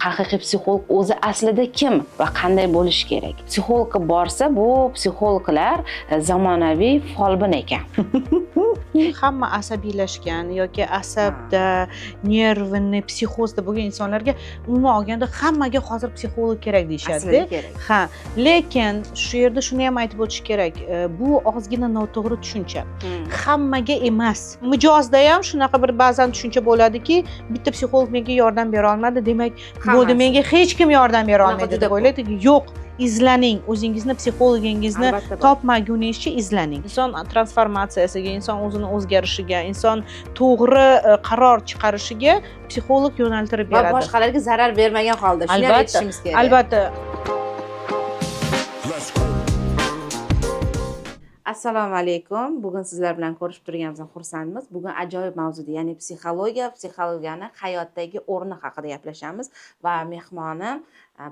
Haqiqiy psixolog o'zi aslida kim va qanday bo'lishi kerak? Psixologga borsa, bu psixologlar zamonaviy folbin ekan. Hamma asabiylashgan yoki asabda, нервный, psixozda bo'lgan insonlarga, umuman olganda, hammaga hozir psixolog kerak deyishadida. Aslida kerak. Ha, lekin shu yerda shuni ham aytib o'tish kerak, bu ozgina noto'g'ri tushuncha. Hammaga emas. Mijozda ham shunaqa bir ba'zan tushuncha bo'ladiki, bitta psixolog menga yordam bera olmadi, demak, bo'ldi, Hammasi. menga hech kim yordam bera Bunaqa olmaydi juda deb o'ylaydi. Yo'q, izlaning, o'zingizni psixologingizni Albatta bor. topmaguningizcha izlaning. Inson transformatsiyasiga, inson o'zini o'zgarishiga, inson to'g'ri qaror chiqarishiga psixolog yo'naltirib Va beradi. boshqalarga zarar bermagan holda, shuni ham Albatta, aytishimiz kerak. Albatta. Let's go. Assalomu alaykum. Bugun sizlar bilan ko'rishib turganimizdan xursandmiz. Bugun ajoyib mavzuda, ya'ni psixologiya, psixologiyani hayotdagi o'rni haqida gaplashamiz va mehmonim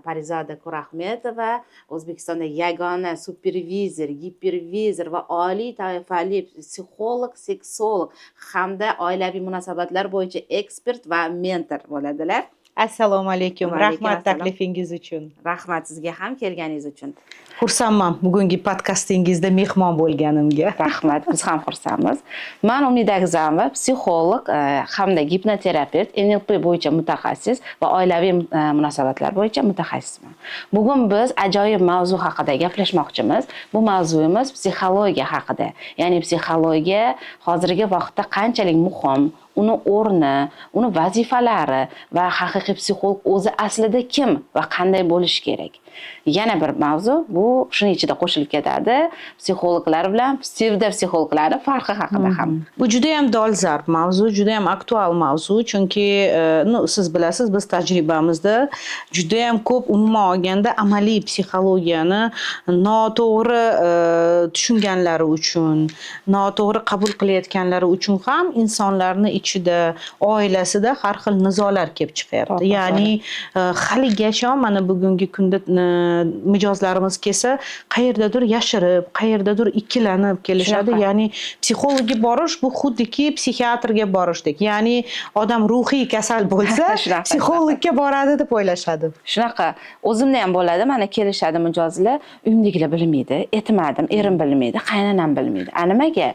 Parizoda Kurahmetova, O'zbekistonda yagona supervizor, gipervizor va oliy toifali psixolog, seksolog hamda oilaviy munosabatlar bo'yicha ekspert va mentor bo'ladilar. Assalomu alaykum. Va alaykum Rahmat assalom. taklifingiz uchun. Rahmat sizga ham kelganingiz uchun. Xursandman bugungi podkastingizda mehmon bo'lganimga. Rahmat, biz ham xursandmiz. Man Umida Agzamova, psixolog hamda gipnoterapevt, NLP bo'yicha mutaxassis va oilaviy munosabatlar bo'yicha mutaxassisman. Bugun biz ajoyib mavzu haqida gaplashmoqchimiz. Bu mavzuyimiz psixologiya haqida. Ya'ni psixologiya hozirgi vaqtda qanchalik muhim, uni o'rni, uni vazifalari va haqiqiy psixolog o'zi aslida kim va qanday bo'lishi kerak. Yana bir mavzu, bu shuni ichida qo'shilib ketadi. Psixologlar bilan psevdopsixologlarning farqi haqida ham. Bu juda ham dolzarb mavzu, juda ham aktual mavzu, chunki ну, siz bilasiz, biz tajribamizda juda ham ko'p, umuman olganda, amaliy psixologiyani noto'g'ri tushunganlari uchun, noto'g'ri qabul qilayotganlari uchun ham insonlarni ichida, oilasida har xil nizolar kelib chiqyapti. To'g'ri. Ya'ni haligacha mana bugungi kunda mijozlarimiz kelsa, qayerdadir yashirib, qayerdadir ikkilanib kelishadi. Shunaqa. Ya'ni psixologga borish bu xuddiki psixiatrga borishdek. Ya'ni odam ruhiy kasal bo'lsa, Shunaqa. psixologga boradi deb o'ylashadi. Shunaqa, o'zimda ham bo'ladi, mana kelishadi mijozlar, uyimdagilar bilmaydi, aytmadim, erim bilmaydi, qaynonam bilmaydi. A nimaga?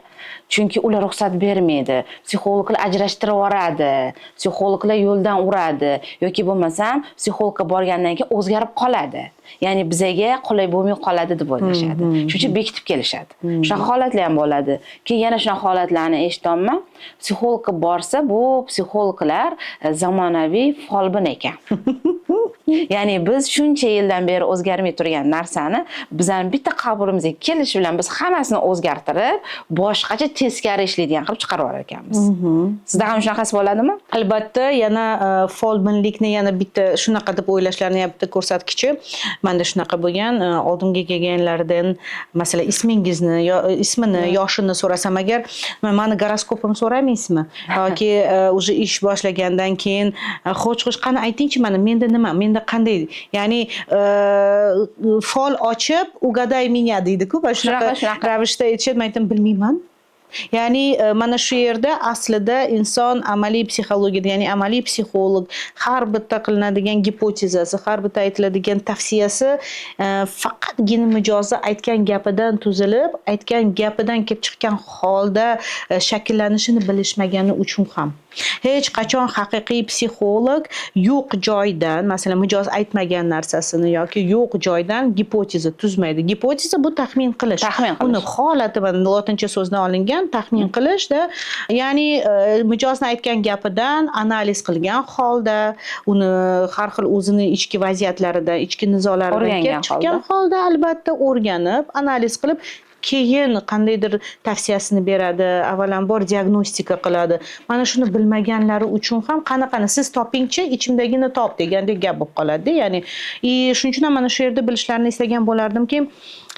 Chunki ular ruxsat bermaydi. Psixologlar ajrashtirib yuboradi, psixologlar yo'ldan uradi yoki bo'lmasam psixologga borgandan keyin o'zgarib qoladi. Ya'ni bizaga qulay bo'lmay qoladi deb o'ylashadi. Shuning uchun bekitib kelishadi. Shunaqa holatlar ham bo'ladi. Keyin yana shunaqa holatlarni eshityapman. Psixologga borsa, bu psixologlar zamonaviy folbin ekan. Ya'ni biz shuncha yildan beri o'zgarmay turgan narsani bizani bitta qabulimizga kelishi bilan biz hammasini o'zgartirib, boshqacha, teskari ishlaydigan qilib chiqarib yuborar ekanmiz. Sizda ham shunaqasi bo'ladimi? Albatta, yana folbinlikni yana bitta shunaqa deb o'ylashlarini yana bitta ko'rsatkichi manda shunaqa bo'lgan. Oldimga kelganlaridan, masalan, ismingizni, ismini, yoshini so'rasam agar, mani goroskopimni so'ramaysizmi? Yoki уже ish boshlagandan keyin, xo'sh, xo'sh, qani aytingchi, mana menda nima, menda qanday, ya'ni fol ochib, "Угадай меня" deydi-ku, mana shunaqa Shunaqa, shunaqa. ravishda aytishadi. Man aytaman, bilmayman. Ya'ni mana shu yerda aslida inson amaliy psixologiyada, ya'ni amaliy psixolog har bitta qilinadigan gipotezasi, har bitta aytiladigan tavsiyasi faqatgina mijozi aytgan gapidan tuzilib, aytgan gapidan kelib chiqqan holda shakllanishini bilishmagani uchun ham hech qachon haqiqiy psixolog yo'q joydan, masalan, mijoz aytmagan narsasini yoki yo'q joydan gipoteza tuzmaydi. Gipoteza bu taxmin qilish. Taxmin qilish. Uni holati va lotincha so'zdan olingan taxmin qilishda, ya'ni mijozni aytgan gapidan analiz qilgan holda, uni har xil o'zini ichki vaziyatlaridan, ichki nizolaridan O'rgangan kelib chiqqan holda. holda, albatta, o'rganib, analiz qilib, keyin qandaydir tavsiyasini beradi, avvalambor diagnostika qiladi. Mana shuni bilmaganlari uchun ham qani, qani, siz topingchi, ichimdagini top degandek gap bo'lib qoladida. Ya'ni и shuning uchun ham mana shu yerda bilishlarini istagan bo'lardimki,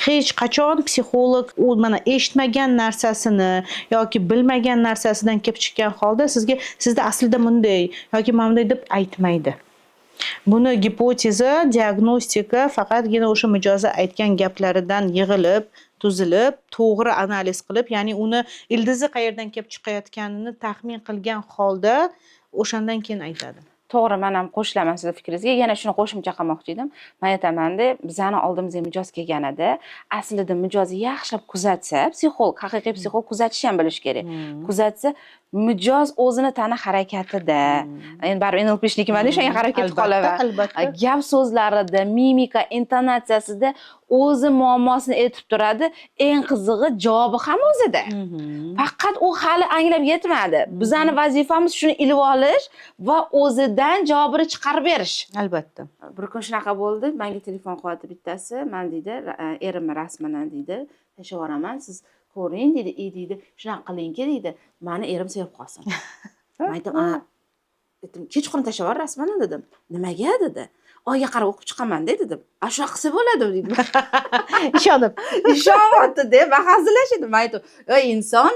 hech qachon psixolog u mana eshitmagan narsasini yoki bilmagan narsasidan kelib chiqqan holda sizga sizda aslida bunday yoki mana bunday deb aytmaydi. Buni gipoteza, diagnostika faqatgina o'sha mijozi aytgan gaplaridan yig'ilib, tuzilib, to'g'ri analiz qilib, ya'ni uni ildizi qayerdan kelib chiqayotganini taxmin qilgan holda, o'shandan keyin aytadi. To'g'ri, man ham qo'shilaman sizni fikringizga. Yana shuni qo'shimcha qilmoqchi edim. Man aytamanda, bizani oldimizga mijoz kelganida, aslida mijoz yaxshilab kuzatsa, psixolog, haqiqiy psixolog kuzatishni ham bilishi kerak. Kuzatsa, mijoz o'zini tana harakatida, endi baribir NLPshnikman, o'shanga qarab ketib qolaman. Gap so'zlarida, mimika, intonatsiyasida o'zi muammosini aytib turadi. Eng qizig'i, javobi ham o'zida. Faqat u hali anglab yetmadi. Bizani vazifamiz shuni ilib olish va o'zidan javobini chiqarib berish. Bir kun shunaqa bo'ldi, menga telefon qilyapti bittasi, man deydi, erimni rasmini deydi, tashlab yuboraman, siz ko'ring deydi, и deydi, shunaqa qilingki deydi, mani erim sevib qolsin. Man aytdim, "A," aytdim, "kechqurun tashlab yubor rasmini" dedim. "Nimaga?" dedi. "Oyga qarab o'qib chiqaman" dedim. "A, shunaqa qilsa bo'ladi" deydi. Ishonib. Ishonyapti deb man hazillashdim. Man aytdim, "Ey inson,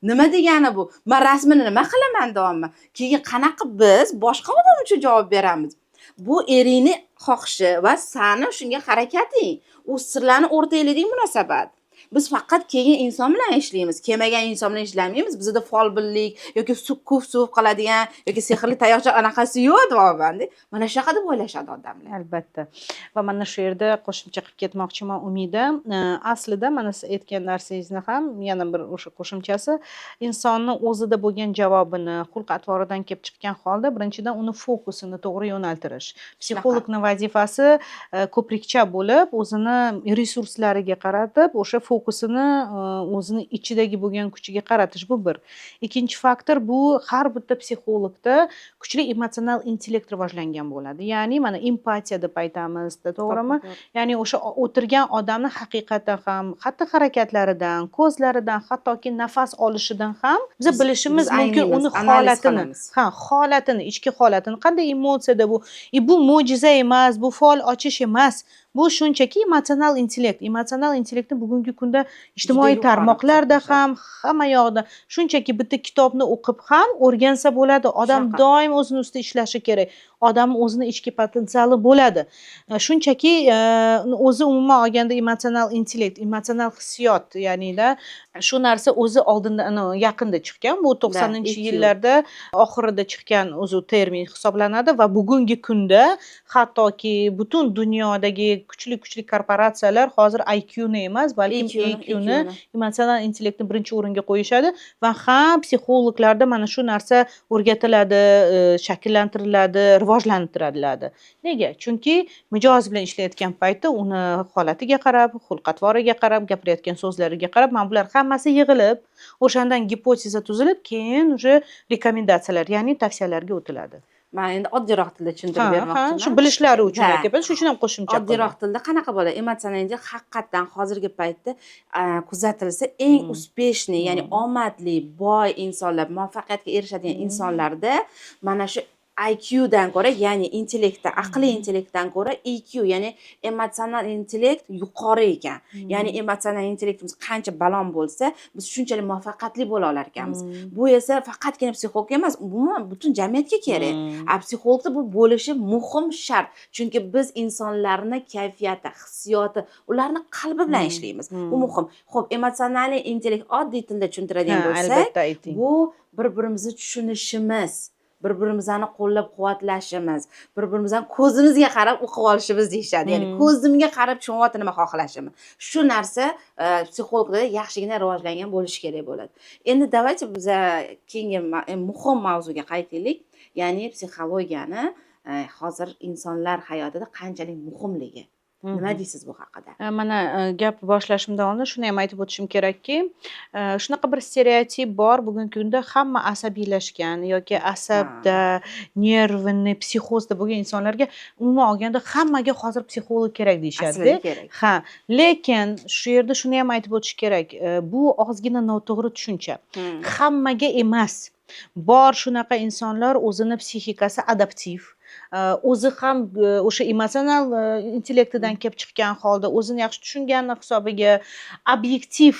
nima degani bu? Man rasmini nima qilaman deyapman. Keyin qanaqa biz boshqa odam uchun javob beramiz? Bu eringni xohishi va sani shunga harakating. U sirlarni o'rtanglardagi munosabat. Biz faqat kelgan inson bilan ishlaymiz, kelmagan inson bilan ishlamaymiz. Bizda folbinlik yoki kuf suv qiladigan yoki sehrli tayoqcha anaqasi yo'q" deyapmanda. Mana shunaqa deb o'ylashadi odamlar. Albatta. Va mana shu yerda qo'shimcha qilib ketmoqchiman, Umida. Aslida mana siz aytgan narsangizni ham yana bir o'sha qo'shimchasi, insonni o'zida bo'lgan javobini xulq atvoridan kelib chiqqan holda birinchidan uni fokusini to'g'ri yo'naltirish. Psixologni vazifasi ko'prikcha bo'lib, o'zini resurslariga qaratib, o'sha fokusini o'zini ichidagi bo'lgan kuchiga qaratish, bu bir. Ikkinchi faktor, bu har bitta psixologda kuchli emotsional intellekt rivojlangan bo'ladi. Ya'ni mana empatiya deb aytamiz, to'g'rimi? Ya'ni o'sha o'tirgan odamni haqiqatan ham xatti harakatlaridan, ko'zlaridan, hattoki nafas olishidan ham biz bilishimiz Biz mumkin anglaymiz, uni analiz holatini. qilamiz. Ha, holatini, ichki holatini, qanday emotsiyada bu. И bu mo'jiza emas, bu fol ochish emas. Bu shunchaki emotsional intellekt. Emotsional intellektni bugungi kunda ijtimoiy yuqori tarmoqlarda hisoblanadi. ham, hamma yoqda, shunchaki bitta kitobni o'qib ham o'rgansa bo'ladi. Odam Shunaqa. doim o'zini ustida ishlashi kerak. Odamni o'zini ichki potensiali bo'ladi. Shunchaki o'zi umuman olganda emotsional intellekt, emotsional hissiyot, ya'nida shu narsa o'zi oldinda, yaqinda chiqqan. Bu 90 EQ. yillarda oxirida chiqqan o'zi termin hisoblanadi va bugungi kunda hattoki butun dunyodagi kuchli kuchli korporatsiyalar hozir IQ ni emas, balkim EQ ni, EQ ni, EQ ni. emotsional intellektni birinchi o'ringa qo'yishadi va ham psixologlarda mana shu narsa o'rgatiladi, shakllantiriladi, rivojlantiriladi. Nega? Chunki mijoz bilan ishlayotgan paytda uni holatiga qarab, xulq atvoriga qarab, gapirayotgan so'zlariga qarab, mana bular hammasi yig'ilib, o'shandan gipoteza tuzilib, keyin уже rekomendatsiyalar, ya'ni tavsiyalarga o'tiladi. Man endi oddiyroq tilda tushuntirib bermoqchiman. Shu bilishlari uchun aytyapman, shuning uchun ham qo'shimcha qildim. Oddiyroq tilda qanaqa bo'ladi? Emotsional intellekt haqiqatdan hozirgi paytda kuzatilsa eng успешный, ya'ni omadli, boy insonlar, muvaffaqiyatga erishadigan insonlarda mana shu IQ dan ko'ra, ya'ni intellektdan, aqliy intellektdan ko'ra EQ, ya'ni emotsional intellekt yuqori ekan. Ya'ni emotsional intellektimiz qancha baland bo'lsa, biz shunchalik muvaffaqiyatli bo'la olar ekanmiz. Bu esa faqatgina psixologga emas, umuman butun jamiyatga kerak. A psixologda bu bo'lishi muhim shart. Chunki biz insonlarni kayfiyati, hissiyoti, ularni qalbi bilan ishlaymiz. Bu muhim. Xo'p, emotsional intellekt oddiy tilda tushuntiradigan bo'lsak, Albatta, ayting. bu bir-birimizni tushunishimiz, bir-birimizni qo'llab-quvvatlashimiz, bir-birimizni ko'zimizga qarab o'qib olishimiz deyishadi. Ya'ni ko'zimga qarab tushunyapti nima xohlashimni. Shu narsa psixologda yaxshigina rivojlangan bo'lishi kerak bo'ladi. Endi давайте biza keyingi muhim mavzuga qaytaylik. Ya'ni psixologiyani hozir insonlar hayotida qanchalik muhimligi. Nima deysiz bu haqida? Mana gap boshlashimdan oldin shuni ham aytib o'tishim kerakki, shunaqa bir stereotip bor bugungi kunda, hamma asabiylashgan yoki asabda, нервный, psixozda bo'lgan insonlarga, umuman olganda hammaga hozir psixolog kerak deyishadi. Aslida kerak. Ha, lekin shu yerda shuni ham aytib o'tish kerak. Bu ozgina noto'g'ri tushuncha. Hammaga emas. Bor shunaqa insonlar, o'zini psixikasi adaptiv, o'zi ham o'sha emotsional intellektidan kelib chiqqan holda o'zini yaxshi tushungani hisobiga, obyektiv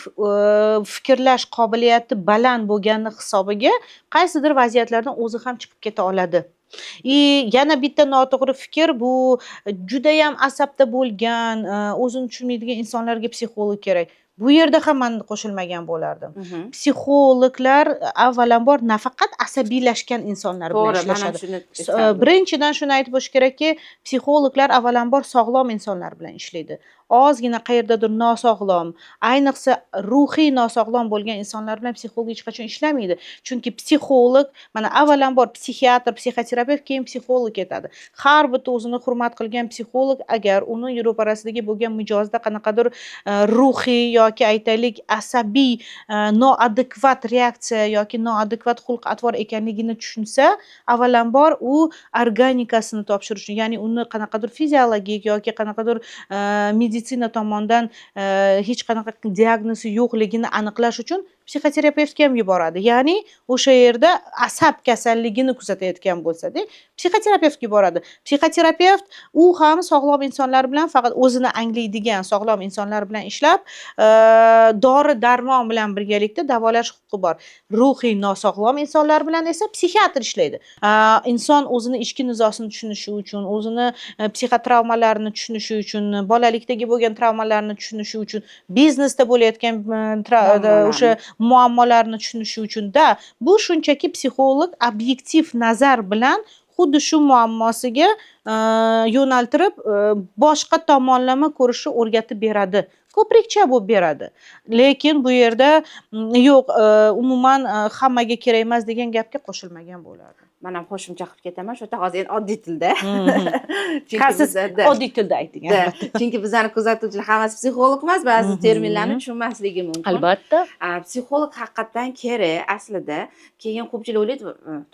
fikrlash qobiliyati baland bo'lgani hisobiga qaysidir vaziyatlardan o'zi ham chiqib keta oladi. И yana bitta noto'g'ri fikr, bu judayam asabda bo'lgan, o'zini tushunmaydigan insonlarga psixolog kerak. Bu yerda ham man qo'shilmagan bo'lardim. Psixologlar avvalambor nafaqat asabiylashgan insonlar bilan To'g'ri, man ham ishlashadi. shuni aytgandim. Birinchidan shuni aytib o'tish kerakki, psixologlar avvalambor sog'lom insonlar bilan ishlaydi. Ozgina qayerdadir nosog'lom, ayniqsa ruhiy nosog'lom bo'lgan insonlar bilan psixolog hech qachon ishlamaydi. Chunki psixolog, mana, avvalambor psixiatr, psixoterapevt, keyin psixolog ketadi. Har bitta o'zini hurmat qilgan psixolog agar uni ro'parasidagi bo'lgan mijozda qanaqadir ruhiy yoki, aytaylik, asabiy noadekvat reaksiya yoki noadekvat xulq atvor ekanligini tushunsa, avvalambor u organikasini topshirish uchun, ya'ni uni qanaqadir fiziologik yoki qanaqadir meditsina tomondan hech qanaqa diagnozi yo'qligini aniqlash uchun psixoterapevtga ham yuboradi. Ya'ni o'sha yerda asab kasalligini kuzatayotgan bo'lsa-da, psixoterapevtga yuboradi. Psixoterapevt u ham sog'lom insonlar bilan, faqat o'zini anglaydigan sog'lom insonlar bilan ishlab, dori darmon bilan birgalikda davolash huquqi bor. Ruhiy nosog'lom insonlar bilan esa psixiatr ishlaydi. Inson o'zini ichki nizosini tushunishi uchun, o'zini psixotravmalarini tushunishi uchun, bolalikdagi bo'lgan travmalarni tushunishi uchun, biznesda bo'layotgan Muammolarni. o'sha muammolarni tushunishi uchun-da, bu shunchaki psixolog obyektiv nazar bilan xuddi shu muammosiga yo'naltirib, boshqa tomonlama ko'rishni o'rgatib beradi. Ko'prikcha bo'lib beradi. Lekin bu yerda yo'q, umuman hammaga kerak emas degan gapga qo'shilmagan bo'lardi. Man ham qo'shimcha qilib ketaman shu yerda hozir, endi oddiy tilda. Chunki Ha, siz oddiy tilda ayting, Da, albatta. Chunki bizani kuzatuvchilar hammasi psixolog emas, ba'zi terminlarni tushunmasligi mumkin. Albatta. Psixolog haqiqatdan kerak aslida. Keyin ko'pchilik o'ylaydi,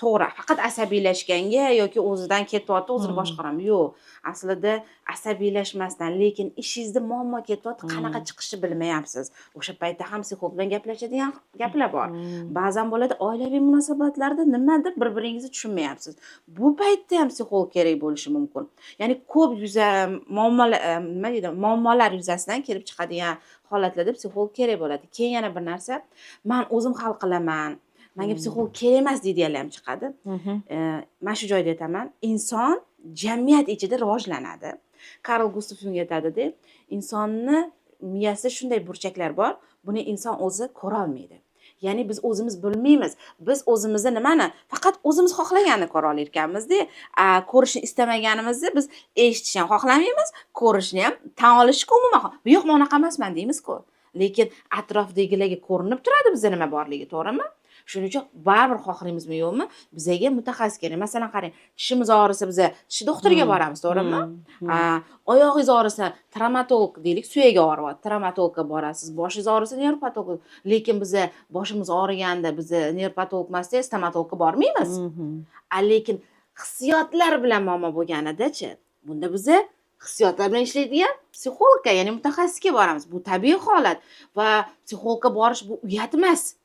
to'g'ri, faqat asabiylashganga yoki o'zidan ketyapti, o'zini boshqaraman. Yo'q, aslida asabiylashmasdan, lekin ishingizda muammo ketyapti, qanaqa chiqishni bilmayapsiz. O'sha paytda ham psixolog bilan gaplashadigan gaplar bor. Ba'zan bo'ladi, oilaviy munosabatlarda nimadir bir biringizni tushunmayapsiz. Bu paytda ham psixolog kerak bo'lishi mumkin. Ya'ni ko'p yuza muammolar, nima deydi, muammolar yuzasidan kelib chiqadigan holatlarda psixolog kerak bo'ladi. Keyin yana bir narsa, man o'zim hal qilaman, manga psixolog kerak emas deydiganlar ham chiqadi. Mana shu joyda aytaman, inson jamiyat ichida rivojlanadi. Karl Gustav Yung aytadida, insonni miyasida shunday burchaklar bor, buni inson o'zi ko'rolmaydi. Ya'ni biz o'zimiz bilmaymiz. Biz o'zimizda nimani, faqat o'zimiz xohlaganini ko'ra olar ekanmizda. Ko'rishni istamaganimizni biz eshitishni ham xohlamaymiz, ko'rishni ham, tan olishni umuman yo'q, men unaqa emasman deymiz-ku. Lekin atrofdagilarga ko'rinib turadi bizda nima borligi, to'g'rimi? Shuning uchun baribir xohlaymizmi yo'qmi, bizaga mutaxassis kerak. Masalan, qarang, tishimiz og'risa, biza tish doktoriga boramiz, to'g'rimi? Oyog'ingiz og'risa, travmatolog deylik, suyagi og'riyapti, travmatologga borasiz. Boshingiz og'risa, nevropatolog. Lekin biza boshimiz og'riganda biza nevropatolog emasda, stomatologga bormaymiz. Lekin hissiyotlar bilan muammo bo'lganidachi, bunda biza hissiyotlar bilan ishlaydigan psixologga, ya'ni mutaxassisga boramiz. Bu tabiiy holat va psixologga borish bu uyat emas.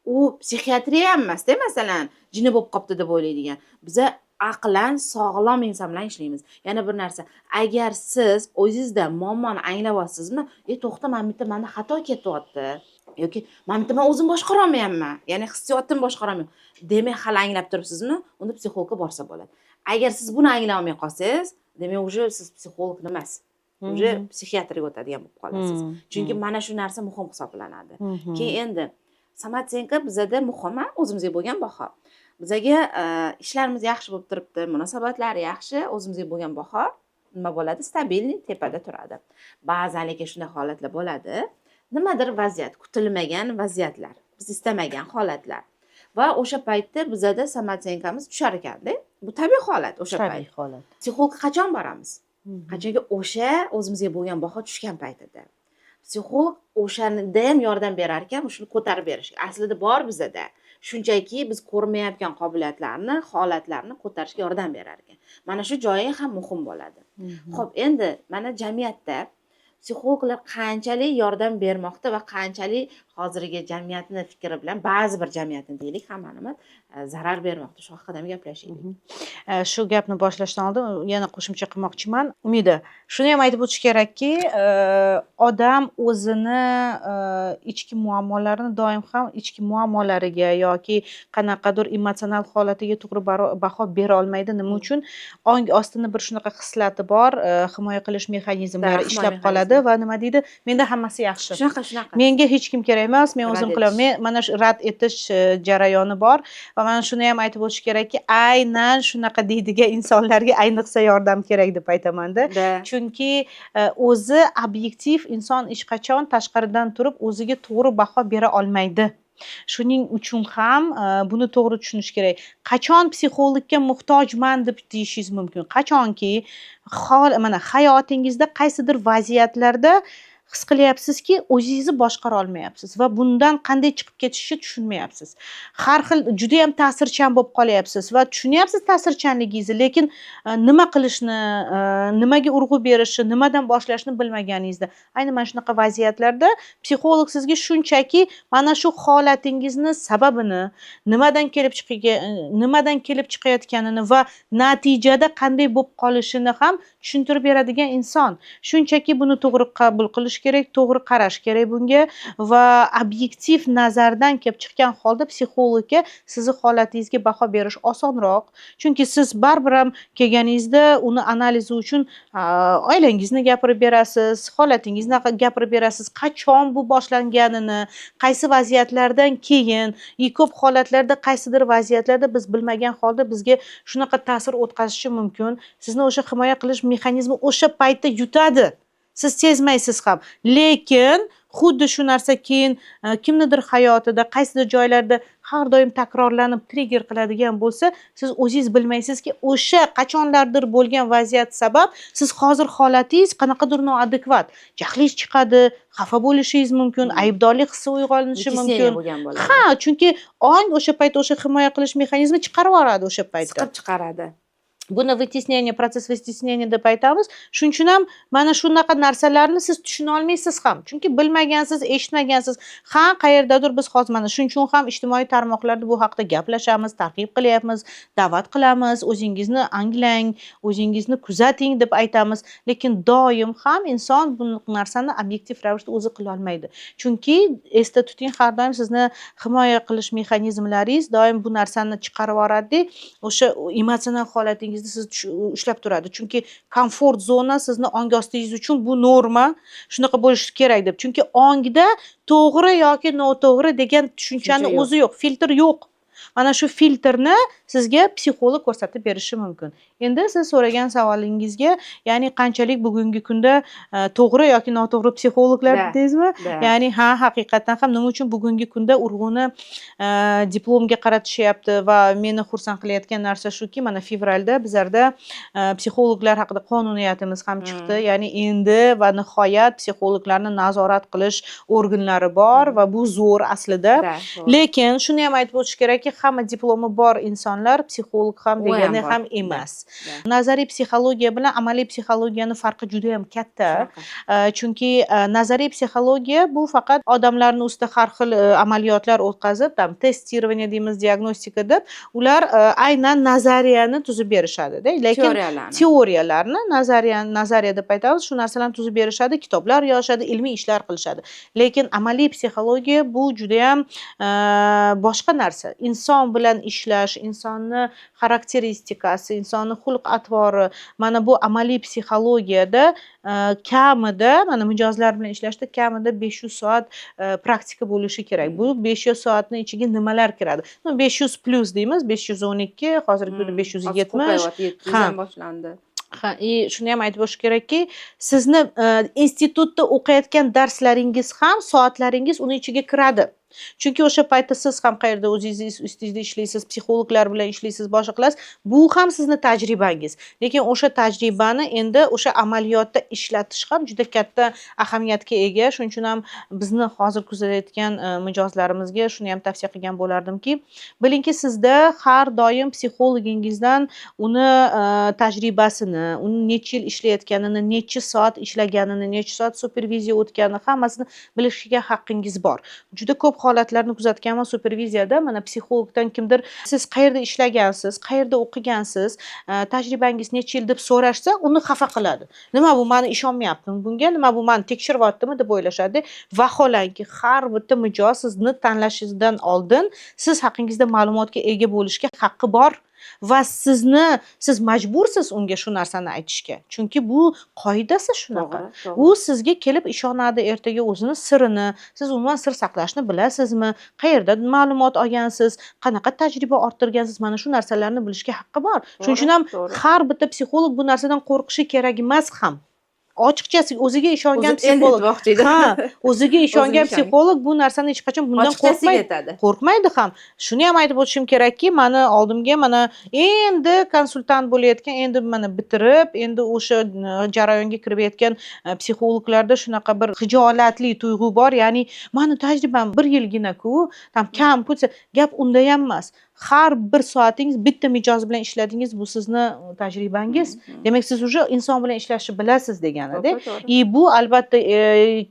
U psixiatriya ham emasda, masalan, jinni bo'lib qolibdi deb o'ylaydigan. Biza aqlan sog'lom inson bilan ishlaymiz. Yana bir narsa, agar siz o'zingizda muammoni anglayapsizmi, to'xta, mana bu yerda manda xato ketyapti yoki mana bu yerda man o'zim boshqara olmayapman, ya'ni hissiyotimni boshqara olmayapman. Demak, hali anglab turibsizmi? Unda psixologga borsa bo'ladi. Agar siz buni anglay olmay qolsangiz, demak, уже siz psixolog emas. Уже psixiatrga o'tadigan bo'lib qolasiz. Chunki mana shu narsa muhim hisoblanadi. Keyin endi самооценка bizada muhim, o'zimizga bo'lgan baho. Bizaga ishlarimiz yaxshi bo'lib turibdi, munosabatlar yaxshi, o'zimizga bo'lgan baho nima bo'ladi? Стабильный tepada turadi. Ba'zan lekin shunday holatlar bo'ladi. Nimadir vaziyat, kutilmagan vaziyatlar, biz istamagan holatlar. Va o'sha paytda bizada самооценка miz tushar ekanda. Bu tabiiy holat o'sha payt. Tabiiy holat. Psixologga qachon boramiz? Qachonki o'sha o'zimizga bo'lgan baho tushgan paytida. Psixolog o'shanda ham yordam berar ekan, shuni ko'tarib berish. Aslida bor bizada. Shunchaki biz ko'rmayotgan qobiliyatlarni, holatlarni ko'tarishga yordam berar ekan. Mana shu joyi ham muhim bo'ladi. Xo'p, endi mana jamiyatda psixologlar qanchalik yordam bermoqda va qanchalik hozirgi jamiyatni fikri bilan, ba'zi bir jamiyatni deylik, hammani emas, zarar bermoqda. Shu haqida ham gaplashaylik. Shu gapni boshlashdan oldin yana qo'shimcha qilmoqchiman. Umida, shuni ham aytib o'tish kerakki, odam o'zini ichki muammolarini doim ham ichki muammolariga yoki qanaqadir emotsional holatiga to'g'ri baho bera olmaydi. Nima uchun? Ong ostini bir shunaqa xislati bor, himoya qilish mexanizmlari Himoya ishlab qoladi. qiladi va nima deydi? Menda hammasi yaxshi. Shunaqa, shunaqa. Menga hech kim kerak emas, men o'zim Rad qilaman. etish. Men mana shu rad etish jarayoni bor va mana shuni ham aytib o'tish kerakki, aynan shunaqa deydigan insonlarga ayniqsa yordam kerak deb aytamanda. Chunki o'zi obyektiv inson hech qachon tashqaridan turib o'ziga to'g'ri baho bera olmaydi. Shuning uchun ham buni to'g'ri tushunish kerak. Qachon psixologga muhtojman deb deyishingiz mumkin? Qachonki mana hayotingizda qaysidir vaziyatlarda his qilyapsizki, o'zingizni boshqara olmayapsiz va bundan qanday chiqib ketishni tushunmayapsiz. Har xil juda ham ta'sirchan bo'lib qolyapsiz va tushunyapsiz ta'sirchanligingizni, lekin nima qilishni, nimaga urg'u berishni, nimadan boshlashni bilmaganingizda, ayni mana shunaqa vaziyatlarda psixolog sizga shunchaki mana shu holatingizni sababini, nimadan kelib chiqayotganini va natijada qanday bo'lib qolishini ham tushuntirib beradigan inson. Shunchaki buni to'g'ri qabul qilish kerak, to'g'ri qarash kerak bunga va obyektiv nazardan kelib chiqqan holda psixologga sizni holatingizga baho berish osonroq. Chunki siz baribir ham kelganingizda uni analizi uchun oilangizni gapirib berasiz, holatingizni gapirib berasiz, qachon bu boshlanganini, qaysi vaziyatlardan keyin, и ko'p holatlarda qaysidir vaziyatlarda biz bilmagan holda bizga shunaqa ta'sir o'tkazishi mumkin. Sizni o'sha himoya qilish mexanizmi o'sha paytda yutadi. Siz sezmaysiz ham. Lekin xuddi shu narsa keyin kimnidir hayotida, qaysidir joylarda har doim takrorlanib trigger qiladigan bo'lsa, siz o'zingiz bilmaysizki, o'sha qachonlardir bo'lgan vaziyat sabab siz hozir holatingiz qanaqadir noadekvat. Jahlingiz chiqadi, xafa bo'lishingiz mumkin, aybdorlik hissi uyg'onishi Вытеснение mumkin. bo'lgan bo'ladi. Ha, chunki ong o'sha payt o'sha himoya qilish mexanizmi chiqarib yuboradi o'sha paytda. Siqib chiqaradi. Buni вытеснение, процесс вытеснения deb aytamiz. Shuning uchun ham mana shunaqa narsalarni siz tushuna olmaysiz ham. Chunki bilmagansiz, eshitmagansiz. Ha, qayerdadir biz hozir mana shuning uchun ham ijtimoiy tarmoqlarda bu haqda gaplashamiz, targ'ib qilyapmiz, da'vat qilamiz, o'zingizni anglang, o'zingizni kuzating deb aytamiz. Lekin doim ham inson bu narsani obyektiv ravishda o'zi qila olmaydi. Chunki esda tuting, har doim sizni himoya qilish mexanizmlaringiz doim bu narsani chiqarib yuboradi, o'sha emotsional holatingizni sizni ushlab turadi. Chunki komfort zona sizni ong ostingiz uchun bu norma, shunaqa bo'lishi kerak deb. Chunki ongda to'g'ri yoki noto'g'ri degan tushunchani Tushuncha yo'q. o'zi yo'q, filtr yo'q. Mana shu filtrni sizga psixolog ko'rsatib berishi mumkin. Endi siz so'ragan savolingizga, ya'ni qanchalik bugungi kunda to'g'ri yoki noto'g'ri psixologlar dedingizmi? Да. Ya'ni ha, haqiqatdan ham nima uchun bugungi kunda urg'uni diplomga qaratishyapti va meni xursand qilayotgan narsa shuki, mana fevralda bizlarda psixologlar haqida qonuniyatimiz ham chiqdi. Ya'ni endi va nihoyat psixologlarni nazorat qilish organlari bor va bu zo'r aslida. Да, zo'r. Lekin shuni ham aytib o'tish kerakki, hamma diplomi bor insonlar psixolog ham U ham degani bor. ham emas. Nazariy psixologiya bilan amaliy psixologiyani farqi juda ham katta. Shunaqa. Chunki nazariy psixologiya bu faqat odamlarni ustida har xil amaliyotlar o'tkazib, там тестирование deymiz, diagnostika deb, ular aynan nazariyani tuzib berishadi-da. Lekin Teoriyalarni. Teoriyalarni, nazariya, nazariya deb aytamiz, shu narsalarni tuzib berishadi, kitoblar yozishadi, ilmiy ishlar qilishadi. Lekin amaliy psixologiya bu judayam boshqa narsa. Inson bilan ishlash, insonni xarakteristikasi, insonni xulq atvori, mana bu amaliy psixologiyada kamida, mana mijozlar bilan ishlashda kamida 500 soat praktika bo'lishi kerak. Bu 500 soatni ichiga nimalar kiradi? Ну, 500 plyus deymiz, 512, hozirgi kunda 570. Hozir ko'payyapti, 700 Ha. ham boshlandi. Ha, и shuni ham aytib o'tish kerakki, sizni institutda o'qiyotgan darslaringiz ham, soatlaringiz uni ichiga kiradi. Chunki o'sha paytda siz ham qayerda o'zingizni ustingizda ishlaysiz, psixologlar bilan ishlaysiz, boshqa qilasiz. Bu ham sizni tajribangiz. Lekin o'sha tajribani endi o'sha amaliyotda ishlatish ham juda katta ahamiyatga ega. Shuning uchun ham bizni hozir kuzatayotgan mijozlarimizga shuni ham tavsiya qilgan bo'lardimki, bilingki, sizda har doim psixologingizdan uni tajribasini, uni necha yil ishlayotganini, necha soat ishlaganini, necha soat superviziya o'tganini, hammasini bilishga haqqingiz bor. Juda ko'p holatlarni kuzatganman superviziyada. Mana psixologdan kimdir siz qayerda ishlagansiz, qayerda o'qigansiz, tajribangiz necha yil deb so'rashsa, uni xafa qiladi. Nima bu, mani ishonmayaptimi bunga, nima bu, mani tekshiryaptimi deb o'ylashadi. Vaholanki har bitta mijoz sizni tanlashingizdan oldin siz haqingizda ma'lumotga ega bo'lishga haqqi bor. Va siz majbursiz unga shu narsani aytishga, chunki bu qoidasi shunaqa. To'g'ri, to'g'ri. U sizga kelib ishonadi ertaga o'zini sirini. Siz umuman sir saqlashni bilasizmi, qayerda ma'lumot olgansiz, qanaqa tajriba orttirgansiz, mana shu narsalarni bilishga haqqi bor. Shuning uchun ham har bitta psixolog bu narsadan qo'rqishi kerak emas ham, ochiqchasi. O'ziga ishongan O'zi endi psixolog aytmoqchi edim. Ha, o'ziga ishongan ishongan. psixolog bu narsani hech qachon bundan Ochiqchasiga qo'rqmaydi. aytadi. Qo'rqmaydi ham. Shuni ham aytib o'tishim kerakki, mani oldimga mana endi konsultant bo'layotgan, endi mana bitirib, endi o'sha jarayonga kirayotgan psixologlarda shunaqa bir xijolatli tuyg'u bor, ya'ni mani tajribam bir yilgina-ku, там kam desa. Gap unda ham emas. Har bir soatingiz bitta mijoz bilan ishladingiz, bu sizni tajribangiz. Demak, siz уже inson bilan ishlashni bilasiz deganida. To'ppa to'g'ri. И bu albatta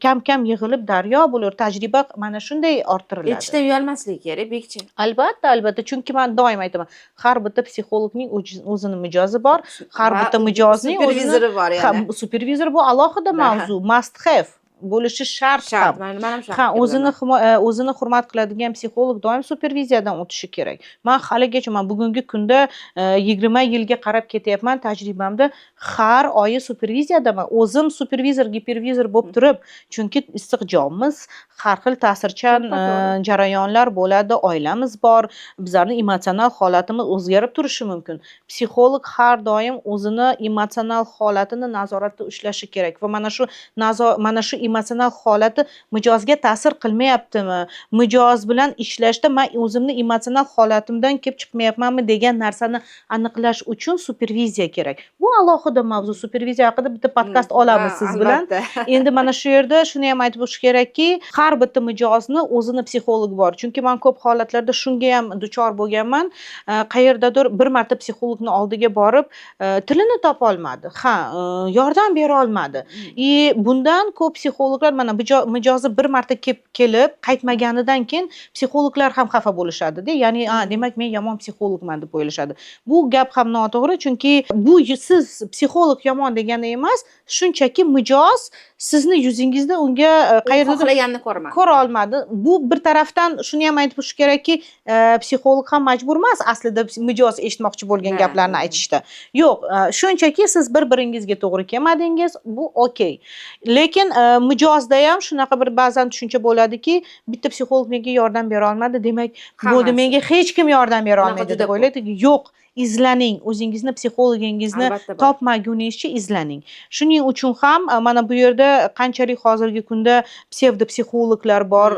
kam kam yig'ilib daryo bo'lur, tajriba mana shunday orttiriladi. Aytishdan uyalmasligi kerak, bekchi. Albatta, albatta, chunki man doim aytaman, har bitta psixologning o'zini mijozi bor, har Va bitta mijozning o'zini supervizori bor Ha, yana. Supervizor bu alohida mavzu, must have bo'lishi shart Shart. ham. Man ham shu Ha, haqida o'zini bilaman. o'zini hurmat qiladigan psixolog doim superviziyadan o'tishi kerak. Man haligacha, man bugungi kunda 20 yilga qarab ketyapman tajribamda, har oyi superviziyadaman, o'zim supervizor, gipervizor bo'lib turib, chunki issiq jonmiz, har xil ta'sirchan To'ppa to'g'ri. jarayonlar bo'ladi, oilamiz bor, bizlarni emotsional holatimiz o'zgarib turishi mumkin. Psixolog har doim o'zini emotsional holatini nazoratda ushlashi kerak va mana shu emotsional holati mijozga ta'sir qilmayaptimi, mijoz bilan ishlashda man o'zimni emotsional holatimdan kelib chiqmayapmanmi degan narsani aniqlash uchun superviziya kerak. Bu alohida mavzu, superviziya haqida bitta podkast olamiz siz bilan. Albatta. Endi mana shu yerda shuni ham aytib o'tish kerakki, har bitta mijozni o'zini psixologi bor, chunki man ko'p holatlarda shunga ham duchor bo'lganman. Qayerdadir bir marta psixologni oldiga borib, tilini topolmadi, ha, yordam bera olmadi. И bundan ko'p psixologlar mana mijozi bir marta kelib qaytmaganidan keyin psixologlar ham xafa bo'lishadida, ya'ni a, demak, men yomon psixologman deb o'ylashadi. Bu gap ham noto'g'ri, chunki bu siz psixolog yomon degani emas, shunchaki mijoz sizni yuzingizda unga qayerdadir Xohlaganini ko'rmadi. Ko'ra olmadi. Bu bir tarafdan shuni ham aytib o'tish kerakki, psixolog ham majbur emas aslida mijoz eshitmoqchi bo'lgan gaplarni aytishda. Yo'q, shunchaki siz bir biringizga to'g'ri kelmadingiz, bu okey. Lekin mijozda ham shunaqa bir ba'zan tushuncha bo'ladiki, bitta psixolog menga yordam bera olmadi, demak, bo'ldi, Hammasi. Menga hech kim yordam bera Bunaqa olmaydi juda deb ko'p. o'ylaydi. Yo'q, izlaning, o'zingizni psixologingizni Albatta bor. topmaguningizcha izlaning. Shuning uchun ham mana bu yerda qanchalik hozirgi kunda psevdopsixologlar bor,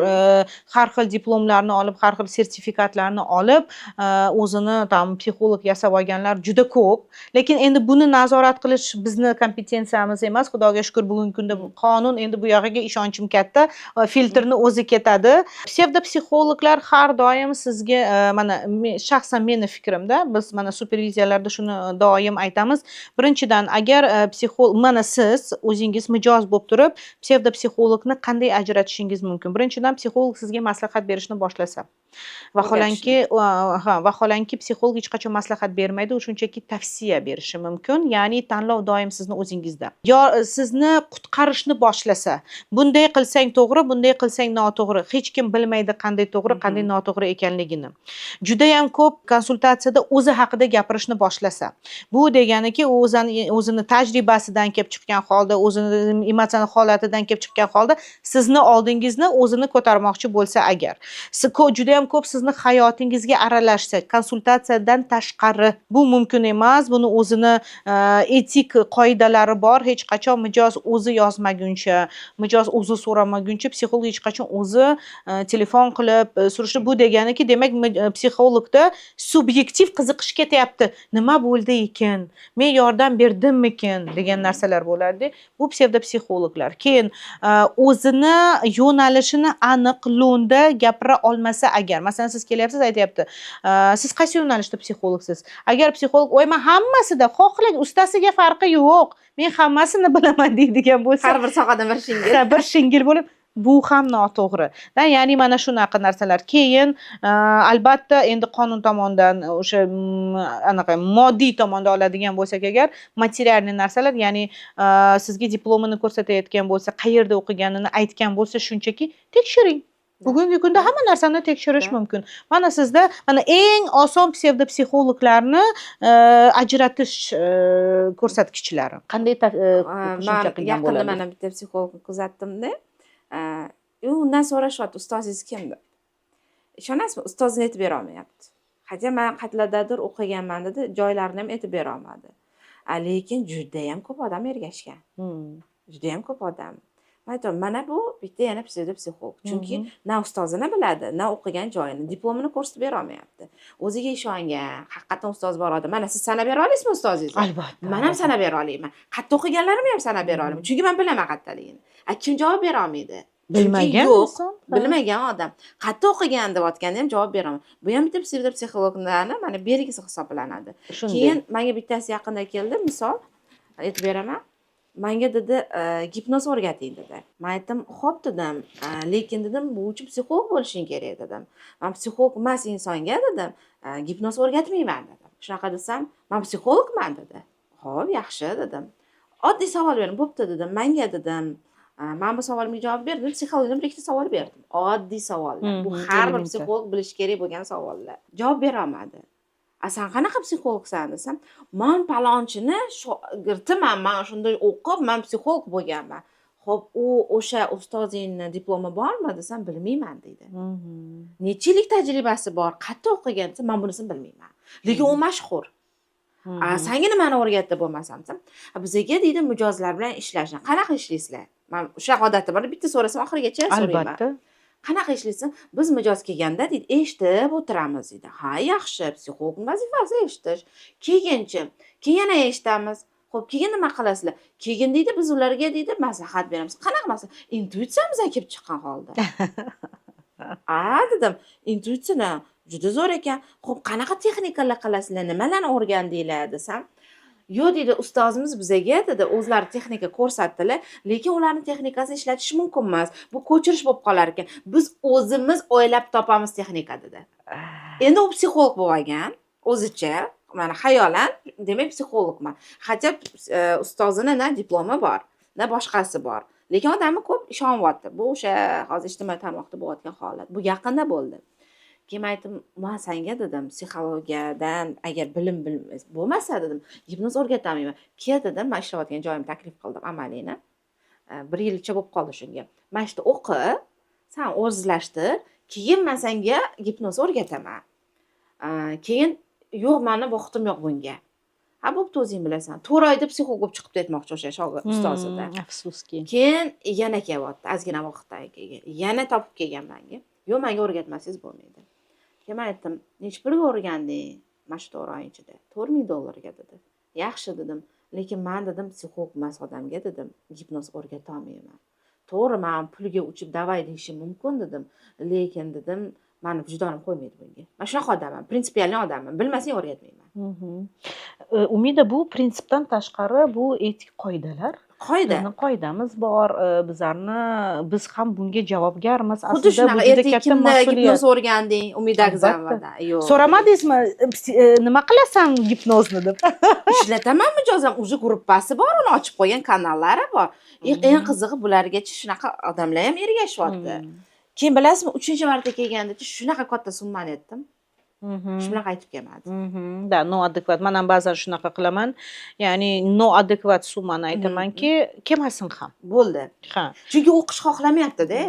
har xil diplomlarni olib, har xil sertifikatlarni olib, o'zini там psixolog yasab olganlar juda ko'p. Lekin endi buni nazorat qilish bizni kompetensiyamiz emas. Xudoga shukur, bugungi kunda bu qonun endi bu yog'iga, ishonchim katta, filtrni o'zi ketadi. Psevdopsixologlar har doim sizga mana shaxsan meni fikrimda, biz mana superviziyalarda shuni doim aytamiz. Birinchidan, agar mana siz o'zingiz mijoz bo'lib turib, psevdopsixologni qanday ajratishingiz mumkin? Birinchidan, psixolog sizga maslahat berishni boshlasa. Vaholanki, ha, vaholanki psixolog hech qachon maslahat bermaydi, u shunchaki tavsiya berishi mumkin. Ya'ni tanlov doim sizni o'zingizda. Yo sizni qutqarishni boshlasa, bunday qilsang to'g'ri, bunday qilsang noto'g'ri. Hech kim bilmaydi qanday to'g'ri, qanday noto'g'ri ekanligini. Judayam ko'p konsultatsiyada o'zi haqida gapirishni boshlasa, bu deganiki, u o'zini tajribasidan kelib chiqqan holda, o'zini emotsional holatidan kelib chiqqan holda sizni oldingizni o'zini ko'tarmoqchi bo'lsa agar, judayam ko'p sizni hayotingizga aralashsa, konsultatsiyadan tashqari, bu mumkin emas. Buni o'zini etik qoidalari bor. Hech qachon mijoz o'zi yozmaguncha, mijoz o'zi so'ramaguncha psixolog hech qachon o'zi telefon qilib surishtirib, bu deganiki, demak, psixologda subyektiv qiziqish ketyapti. Nima bo'ldi ekan? Men yordam berdimmikin degan narsalar bo'ladi. Bu psevdopsixologlar. Keyin o'zini yo'nalishini aniq lo'nda gapira olmasa agar, masalan, siz kelyapsiz, aytyapti, siz qaysi yo'nalishda psixologsiz? Agar psixolog, "Voy, man hammasida, xohlang, ustasiga farqi yo'q, men hammasini bilaman" deydigan bo'lsa, Har bir sohadan bir shingil. Ha, bir shingil bo'lib, bu ham noto'g'ri da, ya'ni mana shunaqa narsalar. Keyin albatta endi qonun tomonidan o'sha anaqa moddiy tomonda oladigan bo'lsak agar, материальный narsalar, ya'ni sizga diplomini ko'rsatayotgan bo'lsa, qayerda o'qiganini aytgan bo'lsa, shunchaki tekshiring. Bugungi kunda hamma narsani tekshirish Да. mumkin. Mana sizda, mana eng oson psevdopsixologlarni ajratish ko'rsatkichlari. Qanday qo'shimcha Man qilgan yaqinda bo'ladi? mana bitta psixologni kuzatdimda, undan so'rashyapti, ustozingiz kim deb. Ishonasizmi, ustozini aytib berolmayapti. Хотя man qayerlardadir o'qiganman dedi, joylarini ham aytib berolmadi. Lekin judayam ko'p odam ergashgan. Judayam ko'p odam. Man aytaman, mana bu bitta yana psevdopsixolog. Chunki na ustozini biladi, na o'qigan joyini, diplomini ko'rsatib berolmayapti. O'ziga ishongan, haqiqatdan ustoz bor odam. Mana siz sanab bera olasizmi ustozingizni? Albatta. Man ham sanab bera olaman. Qayerda o'qiganlarimni ham sanab bera olaman. Chunki man bilaman qayerdaligini. A kim javob bera olmaydi? Chunki Bilmagan yo'q, inson. Ha. bilmagan odam. Qayerda o'qigan deyotganda ham javob bera olmaydi. Bu ham bitta psevdopsixologlarni mana belgisi hisoblanadi. Shunday. Keyin menga bittasi yaqinda keldi, misol aytib beraman. Menga dedi, gipnoz o'rgating dedi. Men aytdim, "Xo'p" dedim, lekin dedim, bu uchun psixolog bo'lishing kerak dedim. Man psixolog emas insonga dedim, gipnoz o'rgatmayman dedim. Shunaqa desam, "Men psixologman" dedi. Xo'p, yaxshi dedim. Oddiy savol berdim. Bo'pti dedim. Menga dedim, man bu savolimga javob berdim. Psixologdan bir ikkita savol berdim. Oddiy savollar. Bu har bir Elementar. psixolog bilishi kerak bo'lgan savollar. Javob bera olmadi. A san qanaqa psixologsan desam, man palonchini shogirdiman, man shunda o'qib, man psixolog bo'lganman. Xo'p, u o'sha ustozingni diplomi bormi desam, bilmayman deydi. Necha yillik tajribasi bor, qayerda o'qigan desam, man bunisini bilmayman. Lekin u mashhur. A sanga nimani o'rgatdi bo'lmasam desam, "A, bizaga deydi mijozlar bilan ishlashni. Qanaqa ishlaysizlar?" Man shunaqa odatim bor, bitta so'rasam oxirigacha so'rayman. Albatta. Qanaqa ishlaysan? Biz mijoz kelganda deydi, eshitib o'tiramiz deydi. Ha, yaxshi, psixologning vazifasi eshitish. Keyinchi, keyin yana eshitamiz. Xo'p, keyin nima qilasizlar? Keyin deydi, biz ularga deydi maslahat beramiz. Qanaqa maslahat? Intuitsiyamizdan kelib chiqqan holda. A dedim, intuitsiyani juda zo'r ekan. Xo'p, qanaqa texnikalar qilasizlar? Nimalarni o'rgandinglar desam, yo'q deydi, ustozimiz bizaga dedi, o'zlari texnika ko'rsatdilar, lekin ularni texnikasini ishlatish mumkin emas. Bu ko'chirish bo'lib qolar ekan. Biz o'zimiz o'ylab topamiz texnika dedi. Endi u psixolog bo'lgan, o'zicha, mana xayolan, demak psixologman. Хотя ustozini na diplomi bor, na boshqasi bor. Lekin odamni ko'p ishonyapti. Bu o'sha hozir ijtimoiy tarmoqda bo'layotgan holat. Bu yaqinda bo'ldi. Keyin aytdim, man senga dedim, psixologiyadan agar bilim bo'lmasa dedim, gipnoz o'rgatolmayman. Kel dedim, man ishlayotgan joyimni taklif qildim amaliyni. Bir yilcha bo'lib qoldi shunga. Mana shu yerda o'qi, san o'zlashtir, keyin man senga gipnoz o'rgataman. Keyin yo'q, mani vaqtim yo'q bunga. Ha, bo'pti, o'zing bilasan. 4 oyda psixolog bo'lib chiqibdi aytmoqchi o'sha shogird ustozida. Afsuski. Keyin yana kelyapti, ozgina vaqtdan keyin. Yana topib kelgan menga. Yo'q, menga o'rgatmasangiz bo'lmaydi. Keyin man aytdim, necha pulga o'rganding mana shu 4 oy ichida? $4000 dedi. Yaxshi dedim, lekin man dedim, psixolog emas odamga dedim, gipnoz o'rgatolmayman. To'g'ri, man pulga uchib давай deyishim mumkin dedim, lekin dedim, mani vijdonim qo'ymaydi bunga. Man shunaqa odamman, принципиальный odamman. Bilmasang o'rgatmayman. Umida, bu prinsipdan tashqari bu etik qoidalar. Qoida. Bizni qoidamiz bor, bizlarni biz ham bunga javobgarmiz. Xuddi Aslida bu shunaqa juda ertaga katta kimda mas'uliyat. gipnoz o'rganding, Umida Albatta. Agzamova. Yo'q. So'ramadingizmi, nima qilasan gipnozni deb? Ishlataman mijozam, уже gruppasi bor, uni ochib qo'ygan kanallari bor. Eng qizig'i bulargacha shunaqa odamlar ham ergashyapti. Keyin bilasizmi, uchinchi marta kelganda shunaqa katta summani aytdim. Shu bilan qaytib kelmadi. Да, noadekvat. Man ham ba'zan shunaqa qilaman. Ya'ni noadekvat summani aytamanki, kelmasin ham. Bo'ldi. Ha. Chunki o'qish xohlamayapti-da.